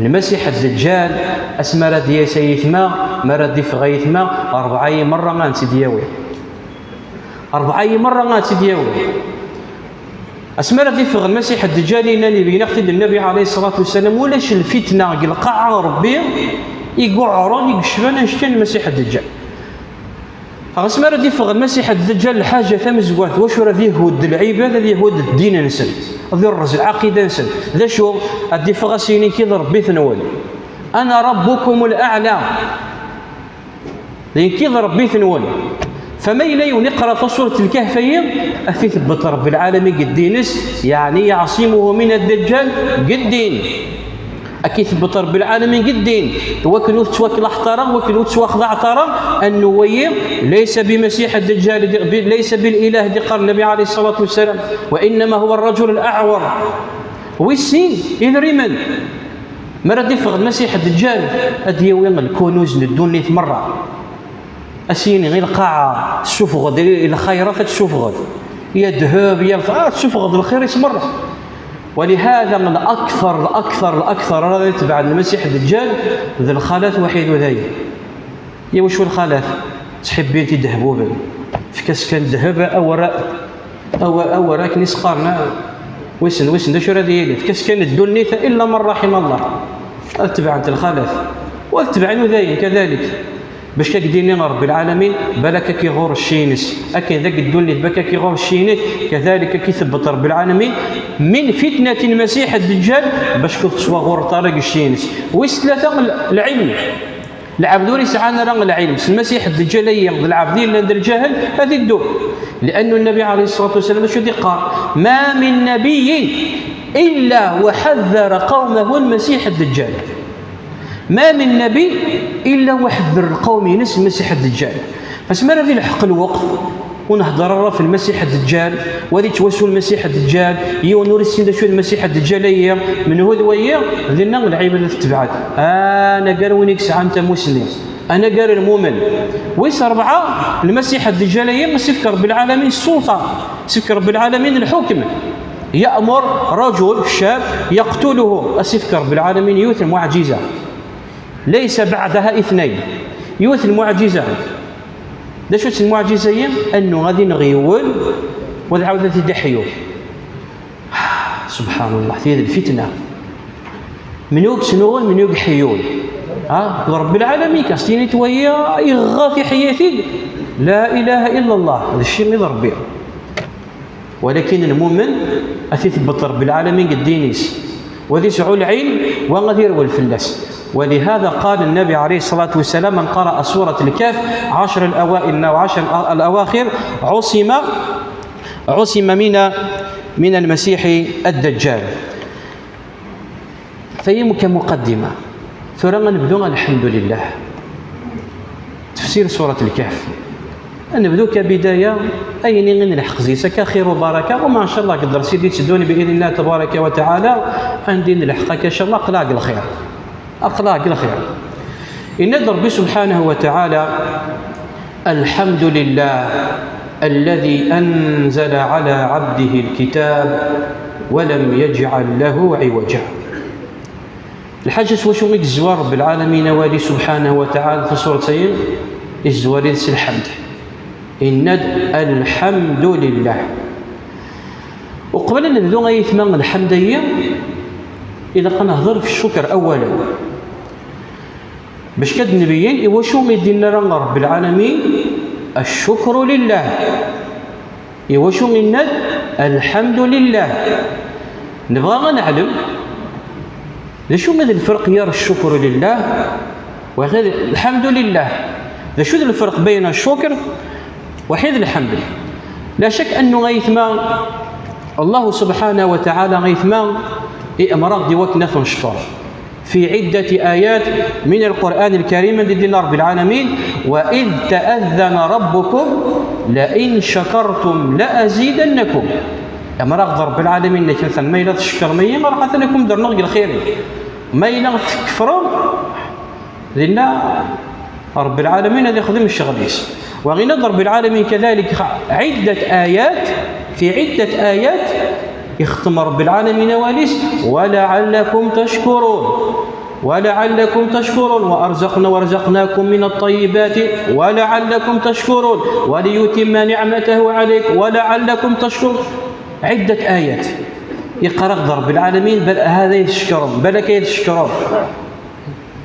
المسيح الدجال، اسمى راه ديال سيثما، ما راه دي في غيثما، أربعة مرة غانسي دياوي. أربعة مرة غانسي دياوي. اسمى راه دي في المسيح الدجال، إنني بينا اختي النبي عليه الصلاة والسلام، ولاش الفتنة قال قاع ربي يقعرون يقشفون أنشتين المسيح الدجال. غاس ما راه يفغ المسيح الدجال الحاجة تمزوات، واش راه يهود العباد، راه يهود الدين نسن، راه يرز العقيدة نسن. ذا شو؟ غادي يفغ سيني كي ربي تنول: أنا ربكم الأعلى. لين كي ربي تنول. فما إلا يون يقرأ في سورة الكهف، أثي ثبت رب العالمين قدينس، يعني يعصمه من الدجال قدين. أكي ثبت رب العالمين قدين، وكل وتوكل احترى، وكل وتوخضع احترى، أنه ويم ليس بمسيح الدجال، دي-، ب-، ليس بالإله دي قال النبي عليه الصلاة والسلام، وإنما هو الرجل الأعور. ويسين إذ ريمن. مرة دي فغد مسيح الدجال، أديوي الكنوز للدنيا مرة. أسيني غير القاعة، تسوفغد الخيرات، تسوفغد. يا ذهب، يا الف-، آه، تسوفغد الخير يسمر. ولهذا من أكثر، الأكثر، الأكثر راه يتبع المسيح الدجال ذي الخالات وحيد وذايد. يا وشو الخالات؟ تحبين تدهبوبن. في كاس كان ذهب أو رأ-، أو، أو راك نسقارنا. ويسن، ويسن، ده شو راه يلي؟ في كاس كان الدنيا إلا من رحم الله. أتبعت الخالات. وأتبع نذاين كذلك. باش كديني رب العالمين، بالك كيغور الشينس. أكن ذاك الدنيا بالك كيغور الشينس، كذلك كيثبت رب العالمين من فتنة المسيح الدجال، باش كتسوى غور طريق الشينس. ويس ثلاثة ال-، العلم. العبد ور يسعى راه العلم. المسيح الدجال يغض العبد إلا عند الجهل، هذه الدور. لأن النبي عليه الصلاة والسلام شو دي قال؟ ما من نبي إلا وحذر قومه المسيح الدجال. ما من نبي إلا وحذر القوم ينس المسيح الدجال. Asmi ara d-ilḥeq lweqt, ur nhedder ara ɣef Lmasiḥ Ddǧal, wa ad yettwasu Lmasiḥ Ddǧal, yiwen ur issin d acu d Lmasiḥ Ddǧal-ayi, menhu d wayi, dinna lɛibad ad tebɛed. Anagar win i yesɛan tamusni, anagar lmumen. Wis rebɛa, Lmasiḥ Ddǧal-ayi, as-ifk Rebbi lɛalamin ssulṭa, as-ifk Rebbi lɛalamin lḥukm. Ya'mur rajul shab yaqtuluhu, as-ifk Rebbi lɛalamin yiwet n lmuɛǧiza. Laysa ba'daha ithnayn. Yiwet n lmuɛǧiza. D acu-tt lmuɛǧiza-yi? Annu ad ineɣ yiwen, wa ad ɛawed ad t-id-iḥyu. Subḥanallah, tiyad lfitna. Menhu yettnuɣun, menhu yeḥyun? Ha? D Rebbi lɛalamin, kas tinit wayi iɣɣa tiḥiyatin. La ilaha illa Allah, d cci i d Rebbi. Walakin lmumen, ad t-ithebbet Rebbi lɛalamin deg ddin-is. Wa ad yesɛu lɛilm, wa ad irwel fell-as. ولهذا قال النبي عليه الصلاة والسلام: من قرأ سورة الكهف عشر الأوائل أو عشر الأواخر عصم، عصم من، من المسيح الدجال. Tayi كمقدمة. Tura ad nebdu, الحمد لله. Tefsir surat Lkehf. Ad nebdu kabidaya, ayen i nlḥeq zis akka xir u baraka, uma ncallah deg dders i d-itteddun bi idnillah tabaraka wa taɛala, anda i nlḥeq akka ncallah aql-aɣ deg lxir. Aql-aɣ deg lxir. Yenna-d Rebbi subḥanahu wa taɛala: الحمد لله الذي أنزل على عبده الكتاب ولم يجعل له عوجا. Lḥaǧa s wacu i yezwar Rebbi lɛalamin awal-is subḥanahu wa taɛala fi surat-ayi, yezwar-it s lḥemd. Yenna-d: الحمد لله. Uqbel ad nebdu ayetma lḥemd-ayi, ilaq ad nehder ɣef ccuker awalen. Bac kan ad nbeyyen i wacu i d-yenna ara Rebbi lɛalamin: الشكر لله. I wacu i yenna-d: الحمد لله؟ Nebɣa ad neɛlem d acu i d lferq gar الشكر لله وحيد الحمد لله. D acu d lferq بين الشكر وحيد الحمد؟ La cak annu ayetma, Allah subḥanahu wa taɛala ayetma i amraɣ-d i wakken ad t-neckeṛ. في عدة آيات من القرآن الكريم, di din Rebbi lɛalamin: وإذ تأذن ربكم لئن شكرتم لأزيدنكم. Amraɣ-d Rebbi lɛalamin, nekk atan ma yella tcekkrem-iyi, atan ad ken-d-rnuɣ deg lxir. Ma yella tkefrem, dinna Rebbi lɛalamin ad ixdem ccɣel-is. Wa yenna-d Rebbi lɛalamin كذلك عدة آيات، في عدة آيات, ixtem Rebbi lɛalamin awal-is: ولعلكم تشكرون، ولعلكم تشكرون، ورزقنا، ورزقناكم من الطيبات ولعلكم تشكرون، وليتم نعمته عليكم ولعلكم تشكرون. عدة آيات. Iqqar-aɣ-d Rebbi lɛalamin: bal, hada ad tcekkrem, balak ad tcekkrem.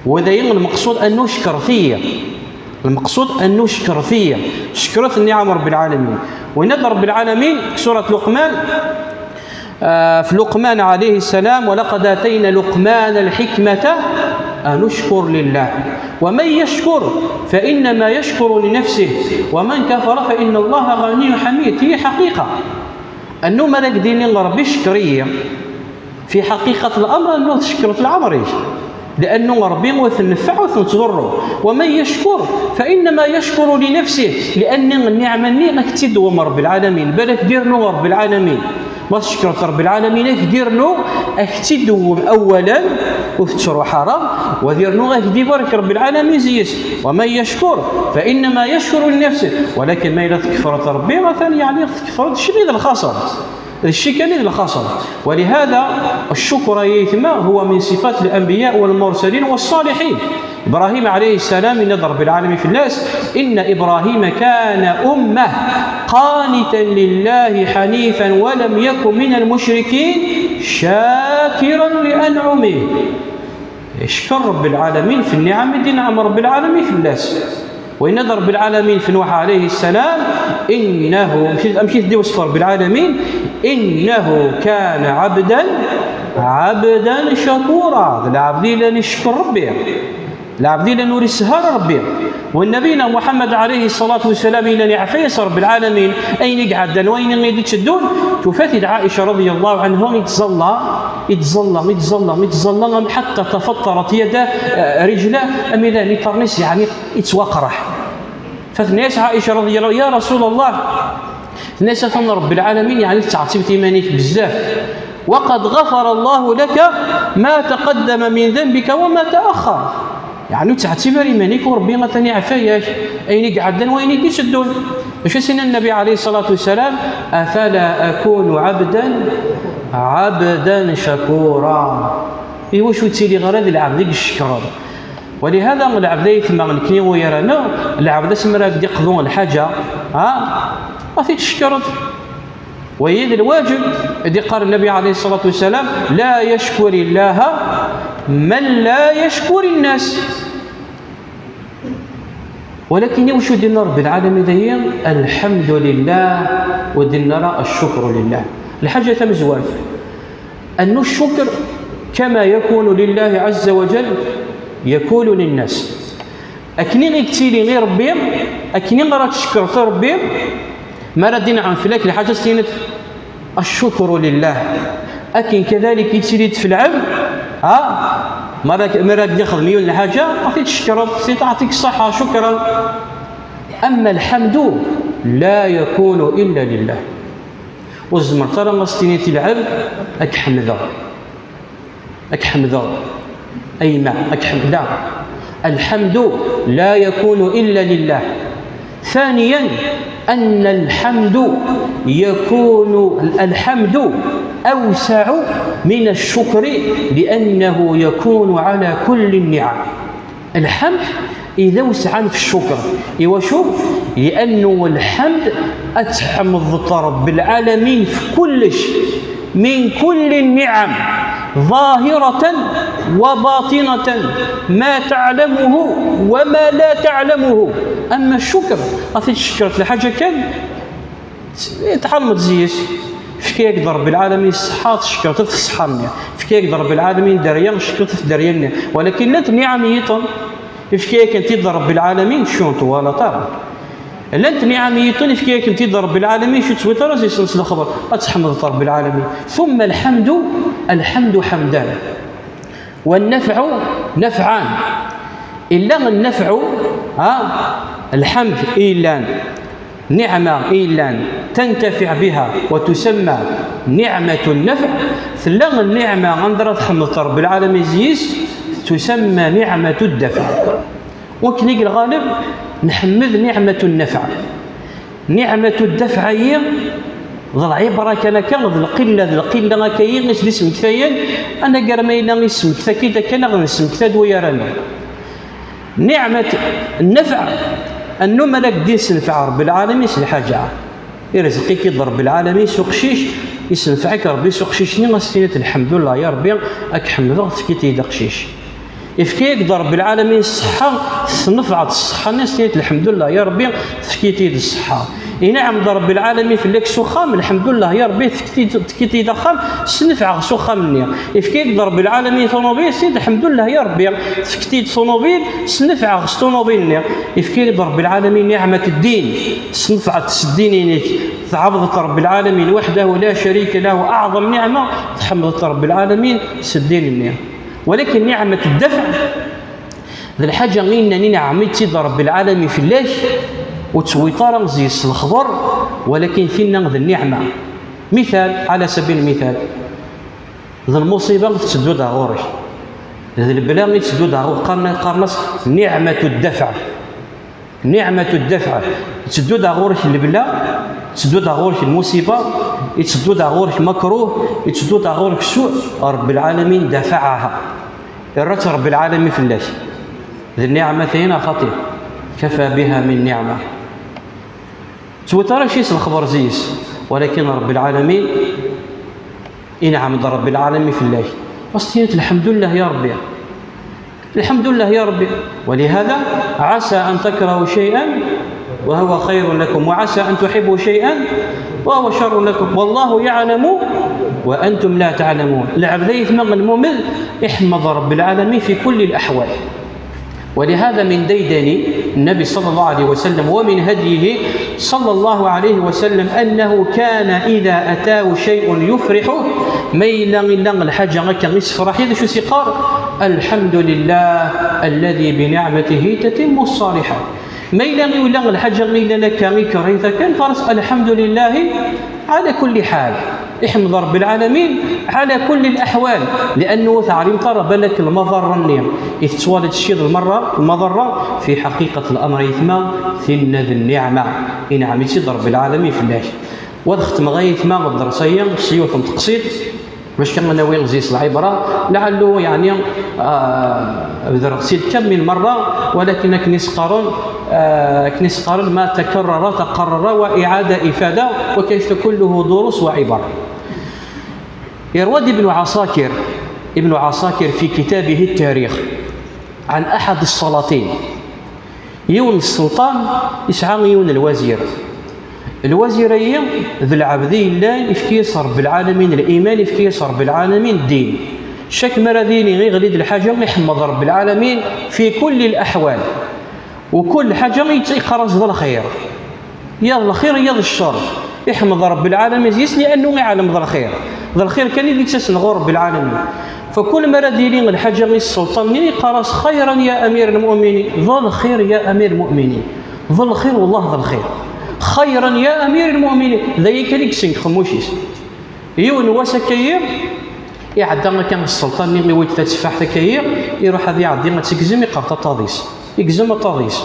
Wa d ayen lmeqsud أن نشكر فيه. المقصود أن نشكر فيه. Cekkret nniɛam Rebbi lɛalamin. Wa yenna-d Rebbi lɛalamin, surat Luqman, ah, fi Luqman alayhi ssalam: ولقد آتينا لقمان الحكمة أن اشكر لله ومن يشكر فإنما يشكر لنفسه ومن كفر فإن الله غني حميد. Hi ḥaqiqa. Annu ma ara k-d-yini Rebbi cekker-iyi, في حقيقة الأمر أنه تشكر في العمر, لأنه Rebbi ur t-neffeɛ ur t-nettḍurru. ومن يشكر فإنما يشكر لنفسه, لأن nniɛma-nni ad k-tt-id-iwwem Rebbi lɛalamin, balak ad k-d-irnu Rebbi lɛalamin. Ma tcekkreḍ Rebbi lɛalamin, ad k-d-irnu, ad k-tt-id-iwwem awalen, ur tettruḥ ara, wa ad irnu ad k-d-ibarek Rebbi lɛalamin zzi-s. ومن يشكر فإنما يشكر لنفسه, ولكن ma yella tkefreḍ Rebbi, atan yeɛni tkefreḍ cci d lxaṣer. D cci kan i d lxaṣer. ولهذا الشكر, ay aytma, هو من صفات الأنبياء والمرسلين والصالحين. Ibrahim alayhi ssalam, yenna-d Rebbi lɛalamin fell-as: إن إبراهيم كان أمة قانتا لله حنيفا ولم يك من المشركين شاكرا لأنعمه. Icekkeṛ Rebbi lɛalamin f nniɛam i d-inɛem Rebbi lɛalamin fell-as. Wa yenna-d Rebbi lɛalamin f Nuḥ alayhi ssalam: إنه, amek i, amek i t-id-iwṣef Rebbi lɛalamin: إنه كان عبدا، عبدا شكورا. D lɛebd i yellan icekkeṛ Rebbi. Lɛebd i yellan ur isehha ara Rebbi. Wa Nnabina Muḥemmed alayhi ṣṣalatu wassalam yellan iɛfa-yas Rebbi lɛalamin ayen i iɛeddan, wayen i d-itteddun. Tufa-t-id Ɛica رضي الله عنها, ittẓalla, ittẓalla, ittẓalla, ittẓalla, am حتى تفطرت يداه, eh, رجلاه, am ilan iṭarren-is, yeɛni, ittwaqraḥ. فتنيس عائشة رضي الله: يا رسول الله، تنسى فن رب العالمين، يعني تعتبت إيمانك بزاف، وقد غفر الله لك ما تقدم من ذنبك وما تأخر. يعني تعتبر إيمانك وربي مثلا يعفيك أين قعدن وين يسدون. وش سن النبي عليه الصلاة والسلام: أفلا أكون عبدا عبدا شكورا؟ إيوا شو تسيلي غير هذا العبد الشكر؟ ولهذا العبد يثمى نكني ويرانا، العبد اسمى راك دي قضون الحاجة، ها؟ ما في تشكرت. ويد الواجب دي قال النبي عليه الصلاة والسلام: لا يشكر الله من لا يشكر الناس. ولكن وشو دينا رب العالمين داير؟ الحمد لله، ودينا راه الشكر لله. الحاجة تمزوان أن الشكر كما يكون لله عز وجل يكون للناس. أكني غيكتيلي غير ربي، أكني غير تشكر ربي، ما راه دين عن فلاك الحاجة سينت الشكر لله. أكن كذلك يتسيلي في العبد، ها؟ ما راك، ما راك ياخذ مليون الحاجة، ما فيك تشكر، سي تعطيك الصحة، شكرا. أما الحمد لا يكون إلا لله. وزمر ترى ما ستينيتي العبد، أك حمد، أك حمد، أي ما، أك حمد، لا. الحمد لا يكون إلا لله. ثانيا، أن الحمد يكون، الحمد أوسع من الشكر، لأنه يكون على كل النعم. الحمد إذا وسعا في الشكر. إيوا شو؟ لأنه الحمد أتحمد رب العالمين في كل شيء، من كل النعم، ظاهرة وباطنة، ما تعلمه وما لا تعلمه. أما الشكر، أفي تشكرت لحاجة كان، تعلم تزيش. فكيك ضرب العالمين الصحة، تشكرت في الصحة مني. فكيك ضرب العالمين دريا، شكرت في دريا مني. ولكن لا تنعم يطن. فكيك أنت ضرب العالمين، شو أنت ولا ترى. لن تنعم يطن، فكيك أنت ضرب العالمين، شو تسوي ترى زي سنس الخبر. أتحمد رب العالمين. ثم الحمد، الحمد حمدان. والنفع نفعان. إلا النفع، ها، الحمد إلا نعمة إلا تنتفع بها وتسمى نعمة النفع. ثلا النعمة عند راه تحمد رب العالمين زيس، تسمى نعمة الدفع. وكنيك الغالب نحمد نعمة النفع. نعمة الدفع هي ضل عبرة كان كان ضل قلة، ضل قلة كاين ناس دي سمكتاين. أنا قال ما يلا نسمكتا كي كان غنسمكتا دويا رانا. نعمة النفع، أنه ملاك دين سنفع رب العالمين سي الحاجة. يرزقك يد رب العالمين سوق شيش، يسنفعك ربي سوق شيش، ني غسينة الحمد لله يا ربي، أك حمد غث كي تيدا قشيش. يفكيك ضرب العالمين الصحة، تنفعت الصحة، نسيت الحمد لله يا ربي، تفكيتي الصحة. إي نعم ضرب العالمين في لك سخام، الحمد لله يا ربي، تفكيتي، تفكيتي دخام، سنفع سخام النية. يفكيك ضرب العالمين طوموبيل، سيد الحمد لله يا ربي، تفكتي طوموبيل، سنفع طوموبيل النية. يفكيك ضرب العالمين نعمة الدين، سنفعت الدين إنك، تعبدت رب العالمين وحده لا شريك له، أعظم نعمة، تحمدت رب العالمين سدين النية. ولكن نعمة الدفع، ذي الحاجة إنني نعمتي رب العالمين في الله، وتسوي طارا زي الخبر، ولكن فينا ذي النعمة. مثال، على سبيل المثال، ذي المصيبة تسدو دا غوري، ذي البلا تسدو دا غوري، قرنا، قرنا نعمة الدفع. نعمة الدفع. تسدو دا غورك البلا، تسدو دا غورك المصيبة، تسدو دا غورك مكروه، تسدو دا غورك سوء، رب العالمين دفعها. الرت رب العالمين في الله. ذي النعمتين خطير. كفى بها من نعمة. توتر شي الخبر زيس، ولكن رب العالمين، إنعم رب العالمين في الله. وستينت الحمد لله يا ربي. الحمد لله يا ربي. ولهذا عسى أن تكرهوا شيئا وهو خير لكم، وعسى أن تحبوا شيئا وهو شر لكم، والله يعلم وأنتم لا تعلمون. العبد يثمن المؤمن يحمد رب العالمين في كل الأحوال. ولهذا من ديدن النبي صلى الله عليه وسلم ومن هديه صلى الله عليه وسلم أنه كان إذا أتاه شيء يفرحه، ما إلا إلا الحاجة هكا يسفرح، هذا شو سيقار؟ الحمد لله الذي بنعمته تتم الصالحات. Ma yella iwla lḥaǧa mi yellan akka ikerreh-it akken, qqar-as: "Alḥamdulillahi ɛala kulli ḥal." Iḥmed Ṛebbi lɛalamin ɛala kulli laḥwal, liannu ur teɛlimeḍ ara balak lmaḍerra-nni i tettwaliḍ ciḍ lmerra, lmaḍerra, fi ḥaqiqat lamr ay aytma, tinna d nniɛma, inɛem-itt-id Ṛebbi lɛalamin fell-ak. Wa ad xetmeɣ ay aytma dders-agi s yiwet n teqsiṭ, bac kan ad nawi zi-s lɛibra, lɛallu, yeɛni, ah, bedreɣ-tt-id kammi lmerra, walakin akken i s-qqaren, ah, akken i s-qqaren: "ما تكرر تقرر وإعادة إفادة، وكيف كله دروس وعبر". يروى ابن عساكر، ابن عساكر في كتابه التاريخ عن أحد السلاطين. Yiwen n sselṭan yesɛa yiwen n lwazir. Lwazir-ayi d lɛebd i yellan, ifka-yas Ṛebbi lɛalamin liman, ifka-yas Ṛebbi lɛalamin ddin. Cak mi ara d-yini iɣli-d lḥaǧa, iḥemmeḍ Ṛebbi lɛalamin fi kulli laḥwal. U kul lḥaǧa i yeqqar-as d lxir. Ya d lxir, ya d ccer. Iḥmed Ṛebbi lɛalamin deg-s, liannu iɛlem d lxir. D lxir kan i d-yettasen ɣur Ṛebbi lɛalamin. Fakul mi ara d-yili lḥaǧa i sselṭan-nni, yeqqar-as: "Xayran ya amir lmuminin." D lxir ya amir lmuminin. D lxir, wellah d lxir. "Xayran ya amir lmuminin." D aya kan i yessengex xemmuc-is. Yiwen n wass akka-yi, iɛedda akka sselṭan-nni, iwwi-d tatteffaḥt akka-yi, iruḥ ad iɛeddi ad tt-igzem, iqqer taṭaḍ-is. Igzem aṭaḍ-is.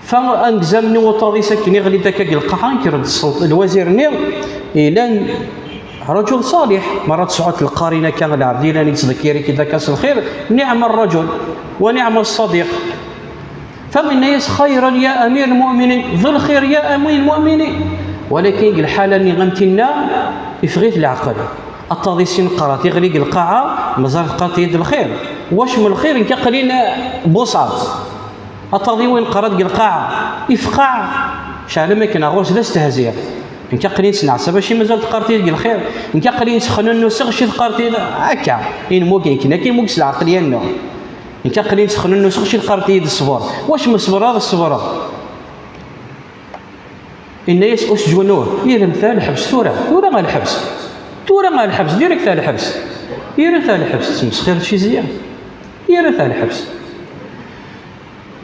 Fa anegzam-nni uṭaḍ-is akken iɣli-d akka deg lqaɛa, yenker-d sselṭ-, lwazir-nni, ilan rajul ṣaliḥ, merra tesɛuḍ lqarin akka, lɛebd ilan yettḍekkir-ik-id akka s lxir, niɛma rrajul, wa niɛma ṣṣadiq. Fa inna-yas: "Xayran ya amir lmuminin", d lxir ya amir lmuminin. Walakin deg lḥala-nni am tinna, ifeɣ-it leɛqel. Aṭaḍ-is ineqqer-d, iɣli deg lqaɛa, mazal teqqar-t-id lxir. Wac m lxir, nekk aql-in buṣaḍ. Aṭaḍ-iw ineqqer-d deg lqaɛa, ifqaɛ. Ceɛlem akken ɣur-s d astehzi. Nekk aql-in sneɛsab, aci mazal teqqar-t-id deg lxir? Nekk aql-in sexnunnuseɣ, aci teqqar-t-id akka? Inmug akken, akken immug s lɛeqliya-nneɣ. Nekk aql-in sexnunnuseɣ, aci teqqar-t-id ṣṣber? Wac m ṣṣber ara ṣṣebreɣ? Inna-yas usǧunuh, irem-t ar lḥebs tura, tura ar lḥebs, tura ar lḥebs, direct ar lḥebs. Irem-t ar lḥebs, tettmesxireḍ cizya? Irem-t ar lḥebs.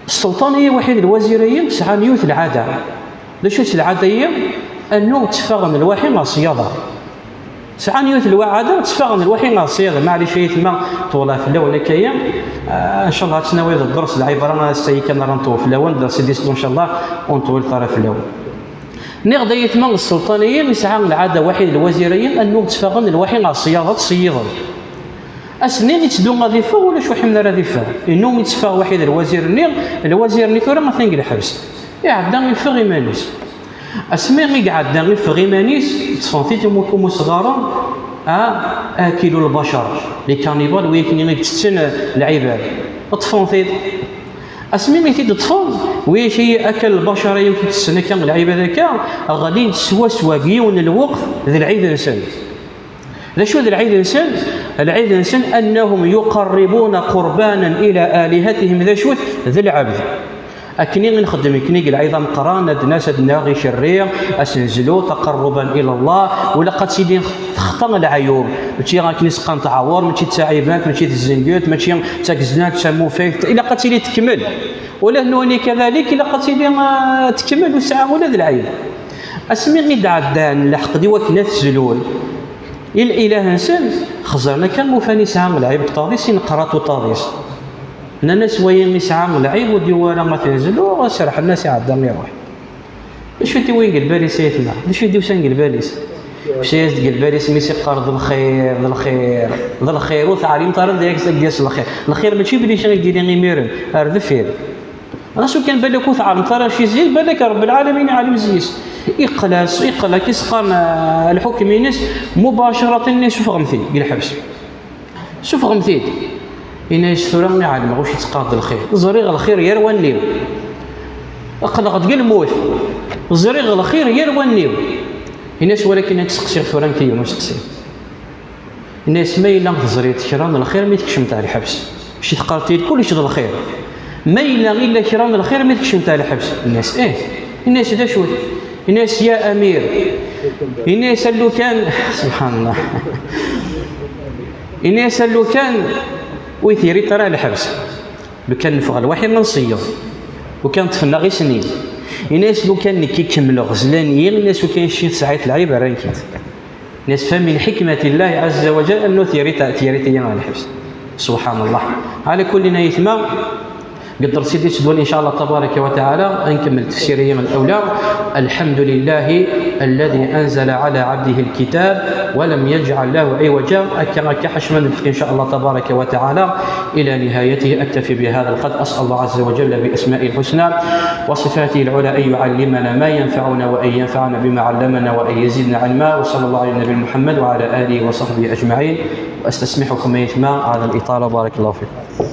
Sselṭan-agi, waḥid lwazir-agi, sɛan yiwet lɛada. D acu-tt lɛada-agi? Annu tteffaɣen lwaḥi ɣer ṣṣyada. Sɛan yiwet lwaɛada, tteffaɣen lwaḥi ɣer ṣṣyada. Maɛlic ay aytma, ṭewleɣ fell-awen akka-ya. Ah, ncallah ad tnawiḍ dders, lɛibra, ass-agi kan ara nṭeww fell-awen, dders i d-isṭu ncallah, ur nṭewwilet ara fell-awen. Nniɣ-d ay aytma, sselṭan-agi yesɛa lɛada, waḥid lwazir-agi, annu tteffaɣen lwaḥi ɣer ṣṣyada, ttṣeyyiḍen. Ass-nni itteddu ad iffeɣ, ulac ur iḥemmel ara ad iffeɣ. Innum itteffeɣ waḥid lwazir-nni, lwazir-nni tura atan deg lḥebs. Iɛedda iffeɣ iman-is. Asmi i iɛedda iffeɣ iman-is, ṭṭfen-t-id imukum usɣaren, a, akilu lbacar, les cannibales, wi akken i itetten lɛibad. Ṭṭfen-t-id. Asmi i t-id-ṭṭfen, wi akal lbacar-agi i itessen akka lɛibad akka, ɣlin swaswa deg yiwen n lweqt d lɛid-nsen. D acu d lɛid-nsen? Lɛid-nsen أنهم يقربون قربانا إلى آلهتهم. D acu-t? D lɛebd. Akken i nxeddem, akken i lɛid ameqqran, ad nas, ad naɣ icerri, ad s-nezlu, تقربا إلى الله, u ilaq ad tili texṭa leɛyub, mačči akken i s-qqaren tɛawur, mačči d taɛibant, mačči d zzengit, mačči d tageznant, d tamufayt, ilaq ad tili tekmel. Ula d nutni kadalik, ilaq ad tili, ah, tekmel, ur tesɛi ula d lɛib. Asmi i d-ɛeddan leḥqed i wakken ad t-zlun, i lilah-nsen, xeẓren akka, ufan isɛa lɛib deg uṭaḍ-is, ineqqer-it uṭaḍ-is. Nnan-as: "Wayi isɛa lɛib, ur d-yuwi ara ad t-nezlu", serḥen-as, iɛedda iruḥ. D acu i d-iwin deg lbal-is, ay aytma? D acu i d-yusan deg lbal-is? Yusa-yas-d deg lbal-is mi s-iqqar: "D lxir, d lxir, d lxir", ur teɛlimeḍ ara d ayen i d-yas lxir. Lxir mačči belli kra i d-yili imiren, ar deffir. Ɣas ur kan balak ur tɛelmeḍ ara acu i zzi-s, balak Ṛebbi lɛalamin iɛlem zzi-s. Iqqel-as, iqqel akka i s-qqaren, ah, lḥukem-ines, mubacaratan-nni suffɣem-t-id deg lḥebs. Suffɣem-t-id. Inna-yas: "Tura i ɛelmeɣ acu i teqqareḍ d lxir. Ẓriɣ lxir yar wallen-iw. Qqleɣ-d deg lmut. Ẓriɣ lxir yar wallen-iw." Inna-yas: "Walakin ad k-seqsiɣ tura nekk yiwen useqsi." Inna-yas: "Ma yella teẓriḍ kra n lxir mi tkecmeḍ ar lḥebs? Mačči teqqareḍ-iyi-d kullec d lxir. Ma yella illa kra n lxir mi tkecmeḍ ar lḥebs?" Inna-yas: "Ih." Inna-yas: "D acu-t?" Inna-yas: "Ya amir." Inna-yas: "A lukan." Subḥan Allah. Inna-yas: "A lukan ur yi-terriḍ ara ar lḥebs. Lukan neffeɣ lwaḥi ma nṣeyyeḍ. Lukan ṭṭfen-aɣ isnin, ini-as lukan nekk i kemmleɣ zlan-iyi, ini-as lukan ci tesɛiḍ lɛib ara nkit. Ini-as فمن حكمة الله عز وجل أنه تيريت-iyi ɣer lḥebs. سبحان الله. على كل، ay aytma, deg dders i d-yettedun إن شاء الله تبارك وتعالى ad nkemmel tefsir-agi n lewla. الحمد لله الذي أنزل على عبده الكتاب ولم يجعل له عوجا. Akka, akka, ḥaca ma nlḥeq إن شاء الله تبارك وتعالى إلى نهايته. أكتفي بهذا القدر، أسأل الله عز وجل بأسمائه الحسنى وصفاته العلى أن يعلمنا ما ينفعنا وأن ينفعنا بما علمنا وأن يزيدنا علما. وصلى الله على النبي محمد وعلى آله وصحبه أجمعين. وأستسمحكم أيتما على الإطالة، بارك الله فيكم.